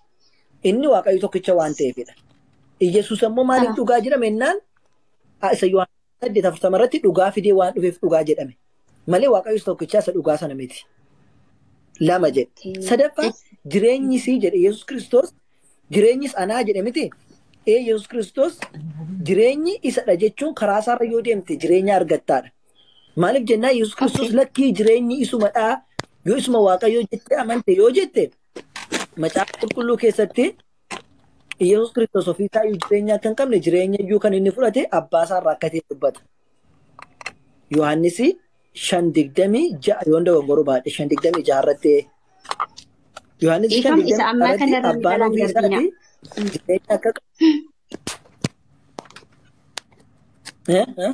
Inni Waaqayyo tokkicha waan ta'eefidha. Iyyasuus ammoo maaliif dhugaa jedhame jennaan isa Yohaannis 8:40 irratti dhugaa fidee waan dhufeef dhugaa jedhame. Malee Waaqayyoos tokkicha isa dhugaa sana miti. Lama jedhe. Sadaffaa jireenyi sii jedhe Yesuus Kiristoos jireenyis anaa jedhe miti. Ee Yesuus Kiristoos jireenyi isadha jechuun karaa isaarra yoo deemte jireenya argattaadha. Maaliif jennaan Yesuus Kiristoos lakkii jireenyi isumadhaa yoo isuma Waaqayyoo jettee amante yoo jette macaafa qulqulluu keessatti Yesuus Kiristoos ofiisaa iyyuu jireenya akka hin qabne jireenya iyyuu kan inni fudhate abbaa isaarraa akka ta'e dubbata. Yohaannis 5:26 yoon dogongoruu baadhe 5:26 irratti Yohaannis Dhiifama isa 5:26 ammaa irratti kanarra abbaan jalaan ofii darbina. isaatii jireenya akka qabu. Eh? Eh?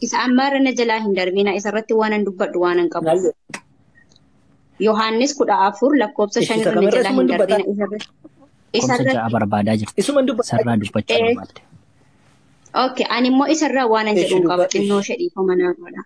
Isa ammaarra na jalaa hin darbina. Isarratti waan an dubbadhu waan an Maal qabuuf. jedhe? Yohaannis 14 lakkoofsa Ishi isa 5 irra na kamirra jalaa isuman hin dubbataa? darbina. Isarratti. Lakkoofsa Isarratti. 6 barbaadaa jirti. Isuman dubbataa Sarraa dubbachuu Eh, barbaadde. okay, ani immoo isarraa waan an Ishi jedhuun qaba. dubbadhu Xinnoo ishi. ishee dhiifama naa godha.